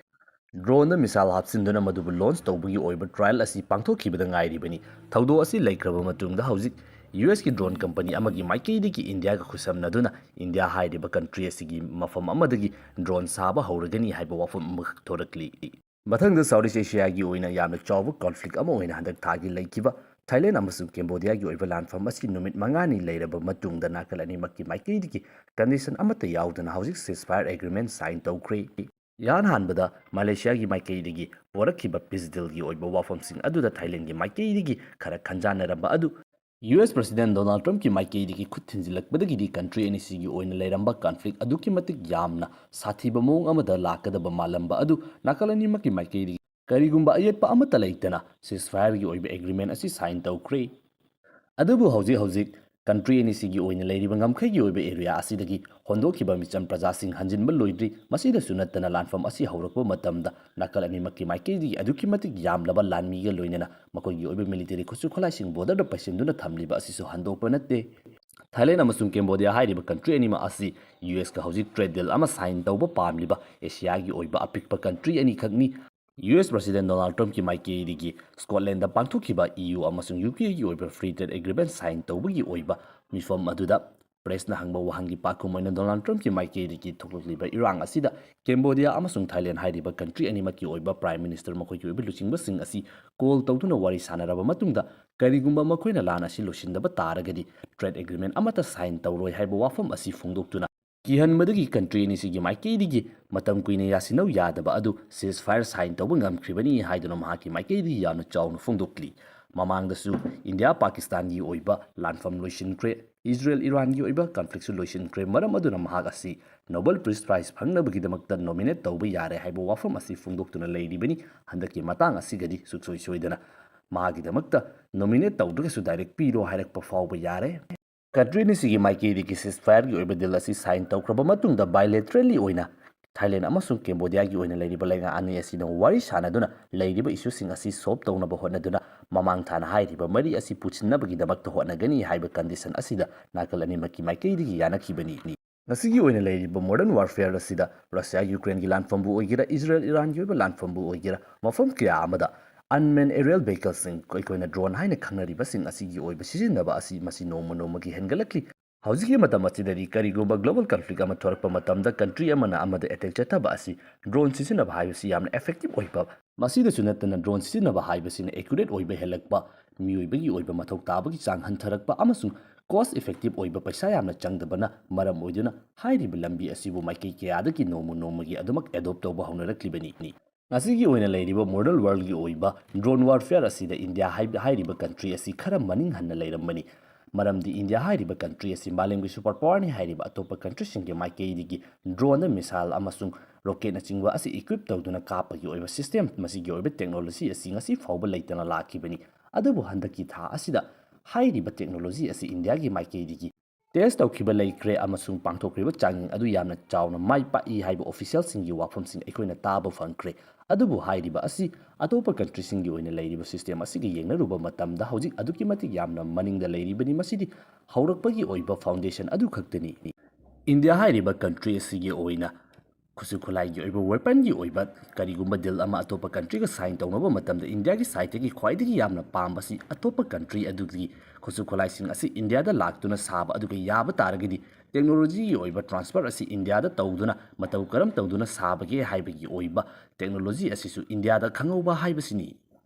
Drone-ꯗ missile ꯍꯥꯞꯆꯤꯟꯗꯨꯅ ꯃꯗꯨꯕꯨ launch ꯇꯧꯕꯒꯤ ꯑꯣꯏꯕ trial ꯑꯁꯤ ꯄꯥꯡꯊꯣꯛꯈꯤꯕꯗ ꯉꯥꯏꯔꯤꯕꯅꯤ꯫ ꯊꯧꯗꯣꯛ ꯑꯁꯤ ꯂꯩꯈ꯭ꯔꯕ ꯃꯇꯨꯡꯗ ꯍꯧꯖꯤꯛ U S-ꯀꯤ drone company ꯑꯃꯒꯤ ꯃꯥꯏꯀꯩꯗꯒꯤ ꯏꯟꯗꯤꯌꯥꯒ ꯈꯨꯠꯁꯝꯅꯗꯨꯅ ꯏꯟꯗꯤꯌꯥ ꯍꯥꯏꯔꯤꯕ country ꯑꯁꯤꯒꯤ ꯃꯐꯝ ꯑꯃꯗꯒꯤ drone ꯁꯥꯕ ꯍꯧꯔꯒꯅꯤ ꯍꯥꯏꯕ ꯋꯥꯐꯝ ꯑꯃꯈꯛ ꯊꯣꯔꯛꯂꯤ꯫ ꯃꯊꯪꯗ Southeast Asia-ꯒꯤ ꯑꯣꯏꯅ ꯌꯥꯝꯅ ꯆꯥꯎꯕ conflict ꯑꯃ ꯑꯣꯏꯅ ꯍꯟꯗꯛ ꯊꯥꯒꯤ ꯂꯩꯈꯤꯕ Thailand ꯑꯃꯁꯨꯡ Cambodia-ꯒꯤ ꯑꯣꯏꯕ ꯂꯥꯟꯐꯝ ꯑꯁꯤ ꯅꯨꯃꯤꯠ ꯃꯉꯥꯅꯤ ꯂꯩꯔꯕ ꯃꯇꯨꯡꯗ ꯅꯥꯀꯜ ꯑꯅꯤꯃꯛꯀꯤ ꯃꯥꯏꯀꯩꯗꯒꯤ condition ꯑꯃꯠꯇ ꯌꯥꯎꯗꯅ ꯍꯧꯖꯤꯛ ceasefire agreement sign ꯇꯧꯈ꯭ꯔꯦ꯫ ꯏꯍꯥꯟ ꯍꯥꯟꯕꯗ Malaysia-ꯒꯤ ꯃꯥꯏꯀꯩꯗꯒꯤ ꯄꯣꯔꯛꯈꯤꯕ peace deal-ꯒꯤ ꯑꯣꯏꯕ ꯋꯥꯐꯝꯁꯤꯡ ꯑꯗꯨꯗ Thailand-ꯒꯤ ꯃꯥꯏꯀꯩꯗꯒꯤ ꯈꯔ ꯈꯟꯖꯥꯟꯅꯔꯝꯕ ꯑꯗꯨ U S President Donald Trump-ꯀꯤ ꯃꯥꯏꯀꯩꯗꯒꯤ ꯈꯨꯠ ꯊꯤꯟꯖꯤꯜꯂꯛꯄꯗꯒꯤꯗꯤ country ꯑꯅꯤꯁꯤꯒꯤ ꯑꯣꯏꯅ ꯂꯩꯔꯝꯕ conflict ꯑꯗꯨꯛꯀꯤ ꯃꯇꯤꯛ ꯌꯥꯝꯅ ꯁꯥꯊꯤꯕ ꯃꯑꯣꯡ ꯑꯃꯗ ꯂꯥꯛꯀꯗꯕ ꯃꯥꯜꯂꯝꯕ ꯑꯗꯨ ꯅꯥꯀꯜ ꯑꯅꯤꯃꯛꯀꯤ ꯃꯥꯏꯀꯩꯗꯒꯤ ꯀꯔꯤꯒꯨꯝꯕ ꯑꯌꯦꯠꯄ ꯑꯃꯠꯇ ꯂꯩꯇꯅ ceasefire-ꯒꯤ ꯑꯣꯏꯕ agreement ꯑꯁꯤ sign ꯇꯧꯈ꯭ꯔꯦ꯫ ꯑꯗꯨꯕꯨ ꯍꯧꯖꯤꯛ ꯍꯧꯖꯤꯛ country ꯑꯅꯤꯁꯤꯒꯤ ꯑꯣꯏꯅ ꯂꯩꯔꯤꯕ ꯉꯝꯈꯩꯒꯤ ꯑꯣꯏꯕ area ꯑꯁꯤꯗꯒꯤ ꯍꯣꯟꯗꯣꯛꯈꯤꯕ ꯃꯤꯆꯝ ꯄ꯭ꯔꯖꯥꯁꯤꯡ ꯍꯟꯖꯤꯟꯕ ꯂꯣꯏꯗ꯭ꯔꯤ꯫ ꯃꯁꯤꯗꯁꯨ ꯅꯠꯇꯅ ꯂꯥꯟꯐꯝ ꯑꯁꯤ ꯍꯧꯔꯛꯄ ꯃꯇꯝꯗ ꯅꯥꯀꯜ ꯑꯅꯤꯃꯛꯀꯤ ꯃꯥꯏꯀꯩꯗꯒꯤ ꯑꯗꯨꯛꯀꯤ ꯃꯇꯤꯛ ꯌꯥꯝꯂꯕ ꯂꯥꯟꯃꯤꯒ ꯂꯣꯏꯅꯅ ꯃꯈꯣꯏꯒꯤ ꯑꯣꯏꯕ military ꯈꯨꯠꯁꯨ ꯈꯨꯠꯂꯥꯏꯁꯤꯡ border-ꯗ ꯄꯩꯁꯤꯟꯗꯨꯅ ꯊꯝꯂꯤꯕ ꯑꯁꯤꯁꯨ ꯍꯟꯗꯣꯛꯄ ꯅꯠꯇꯦ꯫ Thailand ꯑꯃꯁꯨꯡ Cambodia ꯍꯥꯏꯔꯤꯕ country ꯑꯅꯤꯃꯛ ꯑꯁꯤ U S-ꯀ ꯍꯧꯖꯤꯛ trade deal ꯑꯃ sign ꯇꯧꯕ ꯄꯥꯝꯂꯤꯕ Asia-ꯒꯤ ꯑꯣꯏꯕ ꯑꯄꯤꯛꯄ country ꯑꯅꯤꯈꯛꯅꯤ꯫ U S President Donald Trump-ꯀꯤ ꯃꯥꯏꯀꯩꯗꯒꯤ Scotland-ꯗ ꯄꯥꯡꯊꯣꯛꯈꯤꯕ E U ꯑꯃꯁꯨꯡ U K-ꯒꯤ ꯑꯣꯏꯕ free trade agreement sign ꯇꯧꯕꯒꯤ ꯑꯣꯏꯕ ꯃꯤꯐꯝ ꯑꯗꯨꯗ press-ꯅ ꯍꯪꯕ ꯋꯥꯍꯪꯒꯤ ꯄꯥꯎꯈꯨꯝ ꯑꯣꯏꯅ Donald Trump-ꯀꯤ ꯃꯥꯏꯀꯩꯗꯒꯤ ꯊꯣꯛꯂꯛꯂꯤꯕ ꯏꯔꯥꯡ ꯑꯁꯤꯗ Cambodia ꯑꯃꯁꯨꯡ Thailand ꯍꯥꯏꯔꯤꯕ country ꯑꯅꯤꯃꯛꯀꯤ ꯑꯣꯏꯕ Prime Minister ꯃꯈꯣꯏꯒꯤ ꯑꯣꯏꯕ ꯂꯨꯆꯤꯡꯕꯁꯤꯡ ꯑꯁꯤ call ꯇꯧꯗꯨꯅ ꯋꯥꯔꯤ ꯁꯥꯟꯅꯔꯕ ꯃꯇꯨꯡꯗ ꯀꯔꯤꯒꯨꯝꯕ ꯃꯈꯣꯏꯅ ꯂꯥꯟ ꯑꯁꯤ ꯂꯣꯏꯁꯤꯟꯗꯕ ꯇꯥꯔꯒꯗꯤ trade agreement ꯑꯃꯠꯇ sign ꯇꯧꯔꯣꯏ ꯍꯥꯏꯕ ꯋꯥꯐꯝ ꯑꯁꯤ ꯐꯣꯡꯗꯣꯛꯇꯨꯅ ꯀꯤꯍꯟꯕꯗꯒꯤ country ꯑꯅꯤꯁꯤꯒꯤ ꯃꯥꯏꯀꯩꯗꯒꯤ ꯃꯇꯝ ꯀꯨꯏꯅ ꯌꯥꯁꯤꯟꯅꯧ ꯌꯥꯗꯕ ꯑꯗꯨ ceasefire sign ꯇꯧꯕ ꯉꯝꯈ꯭ꯔꯤꯕꯅꯤ ꯍꯥꯏꯗꯨꯅ ꯃꯍꯥꯛꯀꯤ ꯃꯥꯏꯀꯩꯗꯒꯤ ꯌꯥꯝꯅ ꯆꯥꯎꯅ ꯐꯣꯡꯗꯣꯛꯂꯤ꯫ ꯃꯃꯥꯡꯗꯁꯨ ꯏꯟꯗꯤꯌꯥ ꯄꯥꯀꯤꯁꯇꯥꯟꯒꯤ ꯑꯣꯏꯕ ꯂꯥꯟꯐꯝ ꯂꯣꯏꯁꯤꯟꯈ꯭ꯔꯦ, ꯏꯖꯔꯦꯜ ꯏꯔꯥꯟꯒꯤ ꯑꯣꯏꯕ conflict-ꯁꯨ ꯂꯣꯏꯁꯤꯟꯈ꯭ꯔꯦ, ꯃꯔꯝ ꯑꯗꯨꯅ ꯃꯍꯥꯛ ꯑꯁꯤ Nobel Peace Prize ꯐꯪꯅꯕꯒꯤꯗꯃꯛꯇ nominate ꯇꯧꯕ ꯌꯥꯔꯦ ꯍꯥꯏꯕ ꯋꯥꯐꯝ ꯑꯁꯤ ꯐꯣꯡꯗꯣꯛꯇꯨꯅ ꯂꯩꯔꯤꯕꯅꯤ꯫ ꯍꯟꯗꯛꯀꯤ ꯃꯇꯥꯡ ꯑꯁꯤꯒꯗꯤ ꯁꯨꯡꯁꯣꯏ ꯁꯣꯏꯗꯅ ꯃꯍꯥꯛꯀꯤꯗꯃꯛꯇ nominate ꯇꯧꯗ꯭ꯔꯒꯁꯨ direct ꯄꯤꯔꯣ ꯍꯥꯏꯔꯛꯄ ꯐꯥꯎꯕ ꯌꯥꯔꯦ꯫ Country ꯑꯅꯤꯁꯤꯒꯤ ꯃꯥꯏꯀꯩꯗꯒꯤ ceasefire-ꯒꯤ ꯑꯣꯏꯕ deal ꯑꯁꯤ sign ꯇꯧꯈ꯭ꯔꯕ ꯃꯇꯨꯡꯗ bilaterally ꯑꯣꯏꯅ Thailand ꯑꯃꯁꯨꯡ Cambodia-ꯒꯤ ꯑꯣꯏꯅ ꯂꯩꯔꯤꯕ ꯂꯩꯉꯥꯛ ꯑꯅꯤ ꯑꯁꯤꯅ ꯋꯥꯔꯤ ꯁꯥꯟꯅꯗꯨꯅ ꯂꯩꯔꯤꯕ issue-ꯁꯤꯡ ꯑꯁꯤ solve ꯇꯧꯅꯕ ꯍꯣꯠꯅꯗꯨꯅ ꯃꯃꯥꯡ ꯊꯥꯅ ꯍꯥꯏꯔꯤꯕ ꯃꯔꯤ ꯑꯁꯤ ꯄꯨꯁꯤꯟꯅꯕꯒꯤꯗꯃꯛꯇ ꯍꯣꯠꯅꯒꯅꯤ ꯍꯥꯏꯕ condition ꯑꯁꯤꯗ ꯅꯥꯀꯜ ꯑꯅꯤꯃꯛꯀꯤ ꯃꯥꯏꯀꯩꯗꯒꯤ ꯌꯥꯅꯈꯤꯕꯅꯤ꯫ ꯉꯁꯤꯒꯤ ꯑꯣꯏꯅ ꯂꯩꯔꯤꯕ modern warfare ꯑꯁꯤꯗ ꯔꯁꯤꯌꯥ ꯌꯨꯀ꯭ꯔꯦꯟꯒꯤ ꯂꯥꯟꯐꯝꯕꯨ ꯑꯣꯏꯒꯦꯔꯥ, ꯏꯖꯔꯦꯜ ꯏꯔꯥꯟꯒꯤ ꯑꯣꯏꯕ ꯂꯥꯟꯐꯝꯕꯨ ꯑꯣꯏꯒꯦꯔꯥ, ꯃꯐꯝ ꯀꯌꯥ ꯑꯃꯗ unmanned aerial vehicleꯁꯤꯡ, ꯑꯩꯈꯣꯏꯅ drone ꯍꯥꯏꯅ ꯈꯪꯅꯔꯤꯕꯁꯤꯡ ꯑꯁꯤꯒꯤ ꯑꯣꯏꯕ ꯁꯤꯖꯤꯟꯅꯕ ꯑꯁꯤ ꯃꯁꯤ ꯅꯣꯡꯃ ꯅꯣꯡꯃꯒꯤ ꯍꯦꯟꯒꯠꯂꯛꯂꯤ꯫ ꯍꯧꯖꯤꯛꯀꯤ ꯃꯇꯝ ꯑꯁꯤꯗꯗꯤ ꯀꯔꯤꯒꯨꯝꯕ global conflict ꯑꯃ ꯊꯣꯔꯛꯄ ꯃꯇꯝꯗ country ꯑꯃꯅ ꯑꯃꯗ attack ꯆꯠꯊꯕ ꯑꯁꯤ drone ꯁꯤꯖꯤꯟꯅꯕ ꯍꯥꯏꯕꯁꯤ ꯌꯥꯝꯅ effective ꯑꯣꯏꯕ, ꯃꯁꯤꯗꯁꯨ ꯅꯠꯇꯅ drone ꯁꯤꯖꯤꯟꯅꯕ ꯍꯥꯏꯕꯁꯤꯅ accurate ꯑꯣꯏꯕ ꯍꯦꯜꯂꯛꯄ, ꯃꯤꯑꯣꯏꯕꯒꯤ ꯑꯣꯏꯕ ꯃꯊꯧ ꯇꯥꯕꯒꯤ ꯆꯥꯡ ꯍꯟꯊꯔꯛꯄ ꯑꯃꯁꯨꯡ cost effective ꯑꯣꯏꯕ, ꯄꯩꯁꯥ ꯌꯥꯝꯅ ꯆꯪꯗꯕꯅ ꯃꯔꯝ ꯑꯣꯏꯗꯨꯅ ꯍꯥꯏꯔꯤꯕ ꯂꯝꯕꯤ ꯑꯁꯤꯕꯨ ꯃꯥꯏꯀꯩ ꯀꯌꯥꯗꯒꯤ ꯅꯣꯡꯃ ꯅꯣꯡꯃꯒꯤ ꯑꯗꯨꯃꯛ adopt ꯇꯧꯕ ꯍꯧꯅꯔꯛꯂꯤꯕꯅꯤ꯫ ꯉꯁꯤꯒꯤ ꯑꯣꯏꯅ ꯂꯩꯔꯤꯕ modern worldꯒꯤ ꯑꯣꯏꯕ drone warfare ꯑꯁꯤꯗ ꯏꯟꯗꯤꯌꯥ ꯍꯥꯏꯕ, ꯍꯥꯏꯔꯤꯕ country ꯑꯁꯤ ꯈꯔ ꯃꯅꯤꯡ ꯍꯟꯅ ꯂꯩꯔꯝꯕꯅꯤ꯫ ꯃꯔꯝꯗꯤ ꯏꯟꯗꯤꯌꯥ ꯍꯥꯏꯔꯤꯕ country ꯑꯁꯤ ꯃꯥꯂꯦꯝꯒꯤ super powerꯅꯤ ꯍꯥꯏꯔꯤꯕ ꯑꯇꯣꯞꯄ countryꯁꯤꯡꯒꯤ ꯃꯥꯏꯀꯩꯗꯒꯤ droneꯗ missile ꯑꯃꯁꯨꯡ rocketꯅꯆꯤꯡꯕ ꯑꯁꯤ equip ꯇꯧꯗꯨꯅ ꯀꯥꯞꯄꯒꯤ ꯑꯣꯏꯕ system, ꯃꯁꯤꯒꯤ ꯑꯣꯏꯕ technology ꯑꯁꯤ ꯉꯁꯤ ꯐꯥꯎꯕ ꯂꯩꯇꯅ ꯂꯥꯛꯈꯤꯕꯅꯤ꯫ ꯑꯗꯨꯕꯨ ꯍꯟꯗꯛꯀꯤ ꯊꯥ ꯑꯁꯤꯗ ꯍꯥꯏꯔꯤꯕ technology ꯑꯁꯤ ꯏꯟꯗꯤꯌꯥꯒꯤ ꯃꯥꯏꯀꯩꯗꯒꯤ test ꯇꯧꯈꯤꯕ ꯂꯩꯈ꯭ꯔꯦ ꯑꯃꯁꯨꯡ ꯄꯥꯡꯊꯣꯛꯈ꯭ꯔꯤꯕ ꯆꯥꯡꯌꯦꯡ ꯑꯗꯨ ꯌꯥꯝꯅ ꯆꯥꯎꯅ ꯃꯥꯏ ꯄꯥꯛꯏ ꯍꯥꯏꯕ officialꯁꯤꯡꯒꯤ ꯋꯥꯐꯝꯁꯤꯡ ꯑꯩꯈꯣꯏꯅ ꯇꯥꯕ ꯐꯪꯈ꯭ꯔꯦ꯫ ꯑꯗꯨꯕꯨ ꯍꯥꯏꯔꯤꯕ ꯑꯁꯤ ꯑꯇꯣꯞꯄ countryꯁꯤꯡꯒꯤ ꯑꯣꯏꯅ ꯂꯩꯔꯤꯕ system ꯑꯁꯤꯒ ꯌꯦꯡꯅꯔꯨꯕ ꯃꯇꯝꯗ ꯍꯧꯖꯤꯛ ꯑꯗꯨꯛꯀꯤ ꯃꯇꯤꯛ ꯌꯥꯝꯅ ꯃꯅꯤꯡꯗ ꯂꯩꯔꯤꯕꯅꯤ꯫ ꯃꯁꯤꯗꯤ ꯍꯧꯔꯛꯄꯒꯤ ꯑꯣꯏꯕ foundation ꯑꯗꯨ ꯈꯛꯇꯅꯤ꯫ ꯏꯟꯗꯤꯌꯥ ꯍꯥꯏꯔꯤꯕ country ꯑꯁꯤꯒꯤ ꯑꯣꯏꯅ ꯈꯨꯠꯁꯨ ꯈꯨꯠꯂꯥꯏꯒꯤ ꯑꯣꯏꯕ weaponꯒꯤ ꯑꯣꯏꯕ ꯀꯔꯤꯒꯨꯝꯕ deal ꯑꯃ ꯑꯇꯣꯞꯄ countryꯒ sign ꯇꯧꯅꯕ ꯃꯇꯝꯗ ꯏꯟꯗꯤꯌꯥꯒꯤ sideꯇꯒꯤ ꯈ꯭ꯋꯥꯏꯗꯒꯤ ꯌꯥꯝꯅ ꯄꯥꯝꯕꯁꯤ ꯑꯇꯣꯞꯄ country ꯑꯗꯨꯒꯤ ꯈꯨꯠꯁꯨ ꯈꯨꯠꯂꯥꯏꯁꯤꯡ ꯑꯁꯤ ꯏꯟꯗꯤꯌꯥꯗ ꯂꯥꯛꯇꯨꯅ ꯁꯥꯕ, ꯑꯗꯨꯒ ꯌꯥꯕ ꯇꯥꯔꯒꯗꯤ technologyꯒꯤ ꯑꯣꯏꯕ transfer ꯑꯁꯤ ꯏꯟꯗꯤꯌꯥꯗ ꯇꯧꯗꯨꯅ ꯃꯇꯧ ꯀꯔꯝ ꯇꯧꯗꯨꯅ ꯁꯥꯕꯒꯦ ꯍꯥꯏꯕꯒꯤ ꯑꯣꯏꯕ technology ꯑꯁꯤꯁꯨ ꯏꯟꯗꯤꯌꯥꯗ ꯈꯪꯍꯧꯕ ꯍꯥꯏꯕꯁꯤꯅꯤ꯫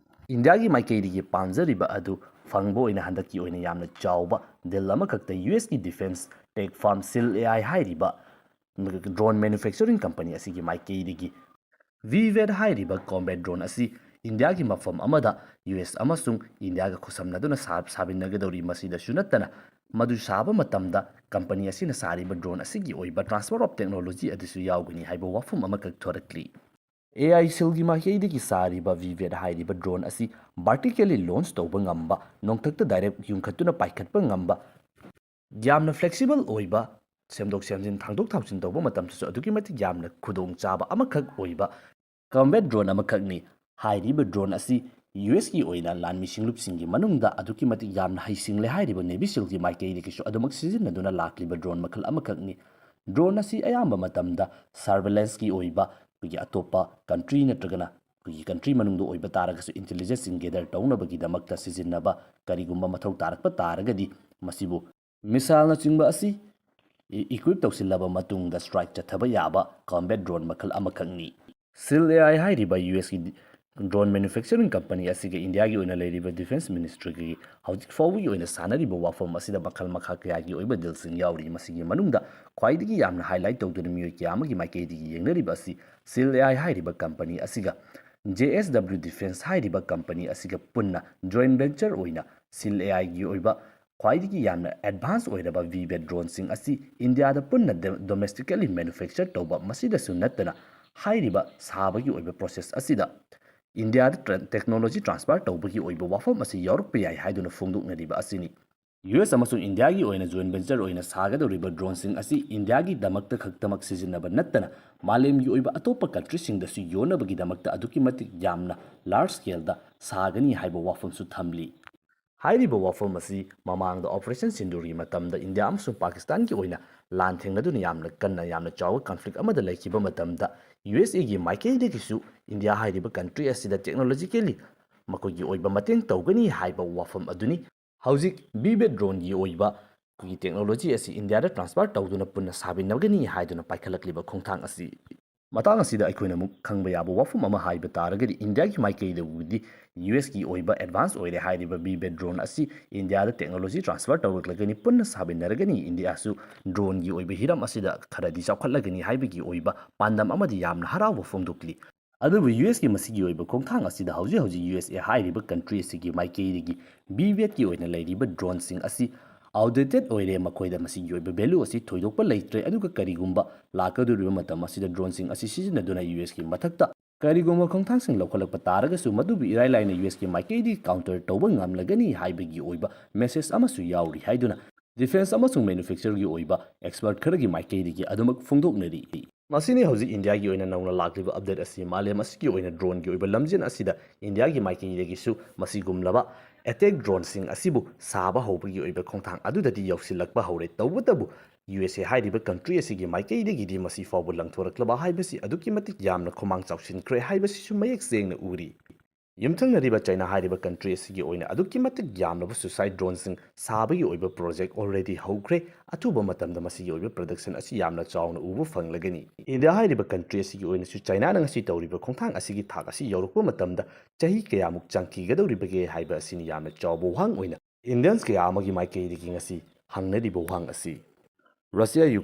ꯏꯟꯗꯤꯌꯥꯒꯤ ꯃꯥꯏꯀꯩꯗꯒꯤ ꯄꯥꯝꯖꯔꯤꯕ ꯑꯗꯨ ꯐꯪꯕ ꯑꯣꯏꯅ ꯍꯟꯗꯛꯀꯤ ꯑꯣꯏꯅ ꯌꯥꯝꯅ ꯆꯥꯎꯕ deal ꯑꯃꯈꯛꯇ USꯀꯤ defence tech firm Shield AI ꯍꯥꯏꯔꯤꯕ drone manufacturing company ꯑꯁꯤꯒꯤ ꯃꯥꯏꯀꯩꯗꯒꯤ VVAT ꯍꯥꯏꯔꯤꯕ combat drone ꯑꯁꯤ ꯏꯟꯗꯤꯌꯥꯒꯤ ꯃꯐꯝ ꯑꯃꯗ US ꯑꯃꯁꯨꯡ ꯏꯟꯗꯤꯌꯥꯒ ꯈꯨꯠꯁꯝꯅꯗꯨꯅ ꯁꯥ-, ꯁꯥꯃꯤꯟꯅꯒꯗꯧꯔꯤ꯫ ꯃꯁꯤꯗꯁꯨ ꯅꯠꯇꯅ ꯃꯗꯨ ꯁꯥꯕ ꯃꯇꯝꯗ company ꯑꯁꯤꯅ ꯁꯥꯔꯤꯕ drone ꯑꯁꯤꯒꯤ ꯑꯣꯏꯕ transfer of technology ꯑꯗꯨꯁꯨ ꯌꯥꯎꯒꯅꯤ ꯍꯥꯏꯕ ꯋꯥꯐꯝ ꯑꯃꯈꯛ ꯊꯣꯔꯛꯂꯤ꯫ AI Shieldꯒꯤ ꯃꯥꯏꯀꯩꯗꯒꯤ ꯁꯥꯔꯤꯕ VVAT ꯍꯥꯏꯔꯤꯕ drone ꯑꯁꯤ vertically launch ꯇꯧꯕ ꯉꯝꯕ, ꯅꯣꯡꯊꯛꯇ direct ꯌꯨꯡꯈꯠꯇꯨꯅ ꯄꯥꯏꯈꯠꯄ ꯉꯝꯕ, ꯌꯥꯝꯅ flexible ꯑꯣꯏꯕ, ꯁꯦꯝꯗꯣꯛ ꯁꯦꯝꯖꯤꯟ, ꯊꯥꯡꯗꯣꯛ ꯊꯥꯡꯖꯤꯟ ꯇꯧꯕ ꯃꯇꯝꯗꯁꯨ ꯑꯗꯨꯛꯀꯤ ꯃꯇꯤꯛ ꯌꯥꯝꯅ ꯈꯨꯗꯣꯡꯆꯥꯕ ꯑꯃꯈꯛ ꯑꯣꯏꯕ combat drone ꯑꯃꯈꯛꯅꯤ꯫ ꯍꯥꯏꯔꯤꯕ drone ꯑꯁꯤ USꯀꯤ ꯑꯣꯏꯅ ꯂꯥꯟꯃꯤ ꯁꯤꯡꯂꯨꯞꯁꯤꯡꯒꯤ ꯃꯅꯨꯡꯗ ꯑꯗꯨꯛꯀꯤ ꯃꯇꯤꯛ ꯌꯥꯝꯅ ꯍꯩꯁꯤꯡꯂꯦ ꯍꯥꯏꯔꯤꯕ Navy Shieldꯀꯤ ꯃꯥꯏꯀꯩꯗꯒꯤꯁꯨ ꯑꯗꯨꯃꯛ ꯁꯤꯖꯤꯟꯅꯗꯨꯅ ꯂꯥꯛꯂꯤꯕ drone ꯃꯈꯜ ꯑꯃꯈꯛꯅꯤ꯫ Drone ꯑꯁꯤ ꯑꯌꯥꯝꯕ ꯃꯇꯝꯗ surveillance ꯀꯤ ꯑꯣꯏꯕ ꯑꯩꯈꯣꯏꯒꯤ ꯑꯇꯣꯞꯄ country ꯅꯠꯇ꯭ꯔꯒꯅ ꯑꯩꯈꯣꯏꯒꯤ country ꯃꯅꯨꯡꯗ ꯑꯣꯏꯕ ꯇꯥꯔꯒꯁꯨ intelligence ꯁꯤꯡ gather ꯇꯧꯅꯕꯒꯤꯗꯃꯛꯇ ꯁꯤꯖꯤꯟꯅꯕ ꯀꯔꯤꯒꯨꯝꯕ ꯃꯊꯧ ꯇꯥꯔꯛꯄ ꯇꯥꯔꯒꯗꯤ ꯃꯁꯤꯕꯨ missile ꯅꯆꯤꯡꯕ ꯑꯁꯤ equip ꯇꯧꯁꯤꯜꯂꯕ ꯃꯇꯨꯡꯗ strike ꯆꯠꯊꯕ ꯌꯥꯕ combat drone ꯃꯈꯜ ꯑꯃꯈꯛꯅꯤ꯫ Sil A I ꯍꯥꯏꯔꯤꯕ ꯌꯨ ꯑꯦꯁꯀꯤ drone manufacturing company ꯑꯁꯤꯒ ꯏꯟꯗꯤꯌꯥꯒꯤ ꯑꯣꯏꯅ ꯂꯩꯔꯤꯕ defence ministry ꯒꯤ ꯍꯧꯖꯤꯛ ꯐꯥꯎꯕꯒꯤ ꯑꯣꯏꯅ ꯁꯥꯟꯅꯔꯤꯕ ꯋꯥꯐꯝ ꯑꯁꯤꯗ ꯃꯈꯜ ꯃꯈꯥ ꯀꯌꯥꯒꯤ ꯑꯣꯏꯕ deal ꯁꯤꯡ ꯌꯥꯎꯔꯤ꯫ ꯃꯁꯤꯒꯤ ꯃꯅꯨꯡꯗ ꯈ꯭ꯋꯥꯏꯗꯒꯤ ꯌꯥꯝꯅ highlight ꯇꯧꯗꯨꯅ ꯃꯤꯑꯣꯏ ꯀꯌꯥ ꯑꯃꯒꯤ ꯃꯥꯏꯀꯩꯗꯒꯤ ꯌꯦꯡꯅꯔꯤꯕ ꯑꯁꯤ Sil A I ꯍꯥꯏꯔꯤꯕ company ꯑꯁꯤꯒ J S W Defence ꯍꯥꯏꯔꯤꯕ company ꯑꯁꯤꯒ ꯄꯨꯟꯅ joint venture ꯑꯣꯏꯅ Sil A I ꯒꯤ ꯑꯣꯏꯕ ꯈ꯭ꯋꯥꯏꯗꯒꯤ ꯌꯥꯝꯅ advance ꯑꯣꯏꯔꯕ VBAT drone ꯁꯤꯡ ꯑꯁꯤ ꯏꯟꯗꯤꯌꯥꯗ ꯄꯨꯟꯅ domestically manufacture ꯇꯧꯕ꯫ ꯃꯁꯤꯗꯁꯨ ꯅꯠꯇꯅ ꯍꯥꯏꯔꯤꯕ ꯁꯥꯕꯒꯤ ꯑꯣꯏꯕ process ꯑꯁꯤꯗ ꯏꯟꯗꯤꯌꯥꯗ technology transfer ꯇꯧꯕꯒꯤ ꯑꯣꯏꯕ ꯋꯥꯐꯝ ꯑꯁꯤ ꯌꯥꯎꯔꯛꯄ ꯌꯥꯏ ꯍꯥꯏꯗꯨꯅ ꯐꯣꯡꯗꯣꯛꯅꯔꯤꯕ ꯑꯁꯤꯅꯤ꯫ ꯌꯨ ꯑꯦꯁ ꯑꯃꯁꯨꯡ ꯏꯟꯗꯤꯌꯥꯒꯤ ꯑꯣꯏꯅ joint venture ꯑꯣꯏꯅ ꯁꯥꯒꯗꯧꯔꯤꯕ drone ꯁꯤꯡ ꯑꯁꯤ ꯏꯟꯗꯤꯌꯥꯒꯤꯗꯃꯛꯇ ꯈꯛꯇꯃꯛ ꯁꯤꯖꯤꯟꯅꯕ ꯅꯠꯇꯅ ꯃꯥꯂꯦꯝꯒꯤ ꯑꯣꯏꯕ ꯑꯇꯣꯞꯄ country ꯁꯤꯡꯗꯁꯨ ꯌꯣꯟꯅꯕꯒꯤꯗꯃꯛꯇ ꯑꯗꯨꯛꯀꯤ ꯃꯇꯤꯛ ꯌꯥꯝꯅ large scale ꯗ ꯁꯥꯒꯅꯤ ꯍꯥꯏꯕ ꯋꯥꯐꯝꯁꯨ ꯊꯝꯂꯤ꯫ ꯍꯥꯏꯔꯤꯕ ꯋꯥꯐꯝ ꯑꯁꯤ ꯃꯃꯥꯡꯗ Operation Sindoor ꯒꯤ ꯃꯇꯝꯗ ꯏꯟꯗꯤꯌꯥ ꯑꯃꯁꯨꯡ ꯄꯥꯀꯤꯁꯇꯥꯟꯒꯤ ꯑꯣꯏꯅ ꯂꯥꯟ ꯊꯦꯡꯅꯗꯨꯅ ꯌꯥꯝꯅ ꯀꯟꯅ ꯌꯥꯝꯅ ꯆꯥꯎꯕ conflict ꯑꯃꯗ ꯂꯩꯈꯤꯕ ꯃꯇꯝꯗ ꯌꯨ ꯑꯦꯁ ꯑꯦ ꯒꯤ ꯃꯥꯏꯀꯩꯗꯒꯤꯁꯨ ꯏꯟꯗꯤꯌꯥ ꯍꯥꯏꯔꯤꯕ country ꯑꯁꯤꯗ technologically ꯃꯈꯣꯏꯒꯤ ꯑꯣꯏꯕ ꯃꯇꯦꯡ ꯇꯧꯒꯅꯤ ꯍꯥꯏꯕ ꯋꯥꯐꯝ ꯑꯗꯨꯅꯤ꯫ ꯍꯧꯖꯤꯛ VBAT drone ꯒꯤ ꯑꯣꯏꯕ ꯑꯩꯈꯣꯏꯒꯤ technology ꯑꯁꯤ ꯏꯟꯗꯤꯌꯥꯗ transfer ꯇꯧꯗꯨꯅ ꯄꯨꯟꯅ ꯁꯥꯃꯤꯟꯅꯒꯅꯤ ꯍꯥꯏꯗꯨꯅ ꯄꯥꯏꯈꯠꯂꯛꯂꯤꯕ ꯈꯣꯡꯊꯥꯡ ꯑꯁꯤ꯫ ꯃꯇꯥꯡ ꯑꯁꯤꯗ ꯑꯩꯈꯣꯏꯅ ꯑꯃꯨꯛ ꯈꯪꯕ ꯌꯥꯕ ꯋꯥꯐꯝ ꯑꯃ ꯍꯥꯏꯕ ꯇꯥꯔꯒꯗꯤ ꯏꯟꯗꯤꯌꯥꯒꯤ ꯃꯥꯏꯀꯩꯗꯕꯨꯗꯤ ꯌꯨ ꯑꯦꯁ ꯀꯤ ꯑꯣꯏꯕ advance ꯑꯣꯏꯔꯦ ꯍꯥꯏꯔꯤꯕ VBAT drone ꯑꯁꯤ ꯏꯟꯗꯤꯌꯥꯗ technology transfer ꯇꯧꯔꯛꯂꯒꯅꯤ, ꯄꯨꯟꯅ ꯁꯥꯃꯤꯟꯅꯔꯒꯅꯤ, ꯏꯟꯗꯤꯌꯥꯁꯨ drone ꯒꯤ ꯑꯣꯏꯕ ꯍꯤꯔꯝ ꯑꯁꯤꯗ ꯈꯔꯗꯤ ꯆꯥꯎꯈꯠꯂꯒꯅꯤ ꯍꯥꯏꯕꯒꯤ ꯑꯣꯏꯕ ꯄꯥꯟꯗꯝ ꯑꯃꯗꯤ ꯌꯥꯝꯅ ꯍꯔꯥꯎꯕ ꯐꯣꯡꯗꯣꯛꯂꯤ꯫ ꯑꯗꯨꯕꯨ ꯌꯨ ꯑꯦꯁ ꯀꯤ ꯃꯁꯤꯒꯤ ꯑꯣꯏꯕ ꯈꯣꯡꯊꯥꯡ ꯑꯁꯤꯗ ꯍꯧꯖꯤꯛ ꯍꯧꯖꯤꯛ ꯌꯨ ꯑꯦꯁ ꯑꯦ ꯍꯥꯏꯔꯤꯕ country ꯑꯁꯤꯒꯤ ꯃꯥꯏꯀꯩꯗꯒꯤ VBAT ꯀꯤ ꯑꯣꯏꯅ ꯂꯩꯔꯤꯕ drone ꯁꯤꯡ ꯑꯁꯤ outdated ꯑꯣꯏꯔꯦ, ꯃꯈꯣꯏꯗ ꯃꯁꯤꯒꯤ ꯑꯣꯏꯕ value ꯑꯁꯤ ꯊꯣꯏꯗꯣꯛꯄ ꯂꯩꯇ꯭ꯔꯦ, ꯑꯗꯨꯒ ꯀꯔꯤꯒꯨꯝꯕ ꯂꯥꯛꯀꯗꯧꯔꯤꯕ ꯃꯇꯝ ꯑꯁꯤꯗ drone ꯁꯤꯡ ꯑꯁꯤ ꯁꯤꯖꯤꯟꯅꯗꯨꯅ ꯌꯨ ꯑꯦꯁ ꯀꯤ ꯃꯊꯛꯇ ꯀꯔꯤꯒꯨꯝꯕ ꯈꯣꯡꯊꯥꯡꯁꯤꯡ ꯂꯧꯈꯠꯂꯛꯄ ꯇꯥꯔꯒꯁꯨ ꯃꯗꯨꯕꯨ ꯏꯔꯥꯏ ꯂꯥꯏꯅ ꯌꯨ ꯑꯦꯁ ꯀꯤ ꯃꯥꯏꯀꯩꯗꯒꯤ counter ꯇꯧꯕ ꯉꯝꯂꯒꯅꯤ ꯍꯥꯏꯕꯒꯤ ꯑꯣꯏꯕ message ꯑꯃꯁꯨ ꯌꯥꯎꯔꯤ ꯍꯥꯏꯗꯨꯅ defence ꯑꯃꯁꯨꯡ manufacture ꯒꯤ ꯑꯣꯏꯕ expert ꯈꯔꯒꯤ ꯃꯥꯏꯀꯩꯗꯒꯤ ꯑꯗꯨꯃꯛ ꯐꯣꯡꯗꯣꯛꯅꯔꯤ꯫ ꯃꯁꯤꯅꯤ ꯍꯧꯖꯤꯛ ꯏꯟꯗꯤꯌꯥꯒꯤ ꯑꯣꯏꯅ ꯅꯧꯅ ꯂꯥꯛꯂꯤꯕ update ꯑꯁꯤ꯫ ꯃꯥꯂꯦꯝ ꯑꯁꯤꯒꯤ ꯑꯣꯏꯅ drone ꯒꯤ ꯑꯣꯏꯕ ꯂꯝꯖꯦꯜ ꯑꯁꯤꯗ ꯏꯟꯗꯤꯌꯥꯒꯤ ꯃꯥꯏꯀꯩꯗꯒꯤꯁꯨ ꯃꯁꯤꯒꯨꯝꯂꯕ attack drone ꯁꯤꯡ ꯑꯁꯤꯕꯨ ꯁꯥꯕ ꯍꯧꯕꯒꯤ ꯑꯣꯏꯕ ꯈꯣꯡꯊꯥꯡ ꯑꯗꯨꯗꯗꯤ ꯌꯧꯁꯤꯜꯂꯛꯄ ꯍꯧꯔꯦ꯫ ꯇꯧꯕꯇꯕꯨ ꯌꯨ ꯑꯦꯁ ꯑꯦ ꯍꯥꯏꯔꯤꯕ ꯀꯟꯇ꯭ꯔꯤ ꯑꯁꯤꯒꯤ ꯃꯥꯏꯀꯩꯗꯒꯤꯗꯤ ꯃꯁꯤ ꯐꯥꯎꯕ ꯂꯪꯊꯣꯔꯛꯂꯕ ꯍꯥꯏꯕꯁꯤ ꯑꯗꯨꯛꯀꯤ ꯃꯇꯤꯛ ꯌꯥꯝꯅ ꯈꯨꯃꯥꯡ ꯆꯥꯎꯁꯤꯟꯈ꯭ꯔꯦ ꯍꯥꯏꯕꯁꯤꯁꯨ ꯃꯌꯦꯛ ꯁꯦꯡꯅ ꯎꯔꯤ꯫ ꯌꯨꯝꯊꯪꯅꯔꯤꯕ ꯆꯥꯏꯅꯥ ꯍꯥꯏꯔꯤꯕ ꯀꯟꯇ꯭ꯔꯤ ꯑꯁꯤꯒꯤ ꯑꯣꯏꯅ ꯑꯗꯨꯛꯀꯤ ꯃꯇꯤꯛ ꯌꯥꯝꯂꯕ ꯁꯨꯁꯥꯏꯠ ꯗ꯭ꯔꯣꯟꯁꯤꯡ ꯁꯥꯕꯒꯤ ꯑꯣꯏꯕ ꯄ꯭ꯔꯣꯖꯦꯛ ꯑꯣꯜꯔꯦꯗꯤ ꯍꯧꯈ꯭ꯔꯦ꯫ ꯑꯊꯨꯕ ꯃꯇꯝꯗ ꯃꯁꯤꯒꯤ ꯑꯣꯏꯕ ꯄ꯭ꯔꯗꯛꯁꯟ ꯑꯁꯤ ꯌꯥꯝꯅ ꯆꯥꯎꯅ ꯎꯕ ꯐꯪꯂꯒꯅꯤ꯫ ꯏꯟꯗꯤꯌꯥ ꯍꯥꯏꯔꯤꯕ ꯀꯟꯇ꯭ꯔꯤ ꯑꯁꯤꯒꯤ ꯑꯣꯏꯅꯁꯨ ꯆꯥꯏꯅꯥꯅ ꯉꯁꯤ ꯇꯧꯔꯤꯕ ꯈꯣꯡꯊꯥꯡ ꯑꯁꯤꯒꯤ ꯊꯥꯛ ꯑꯁꯤ ꯌꯧꯔꯛꯄ ꯃꯇꯝꯗ ꯆꯍꯤ ꯀꯌꯥꯃꯨꯛ ꯆꯪꯈꯤꯒꯗꯧꯔꯤꯕꯒꯦ ꯍꯥꯏꯕ ꯑꯁꯤꯅꯤ ꯌꯥꯝꯅ ꯆꯥꯎꯕ ꯋꯥꯍꯪ ꯑꯣꯏꯅ ꯏꯟꯗꯤꯌꯟꯁ ꯀꯌꯥ ꯑꯃꯒꯤ ꯃꯥꯏꯀꯩꯗꯒꯤ ꯉꯁꯤ ꯍꯪꯅꯔꯤꯕ ꯋꯥꯍꯪ ꯑꯁꯤ꯫ ꯔꯁꯤꯌꯥ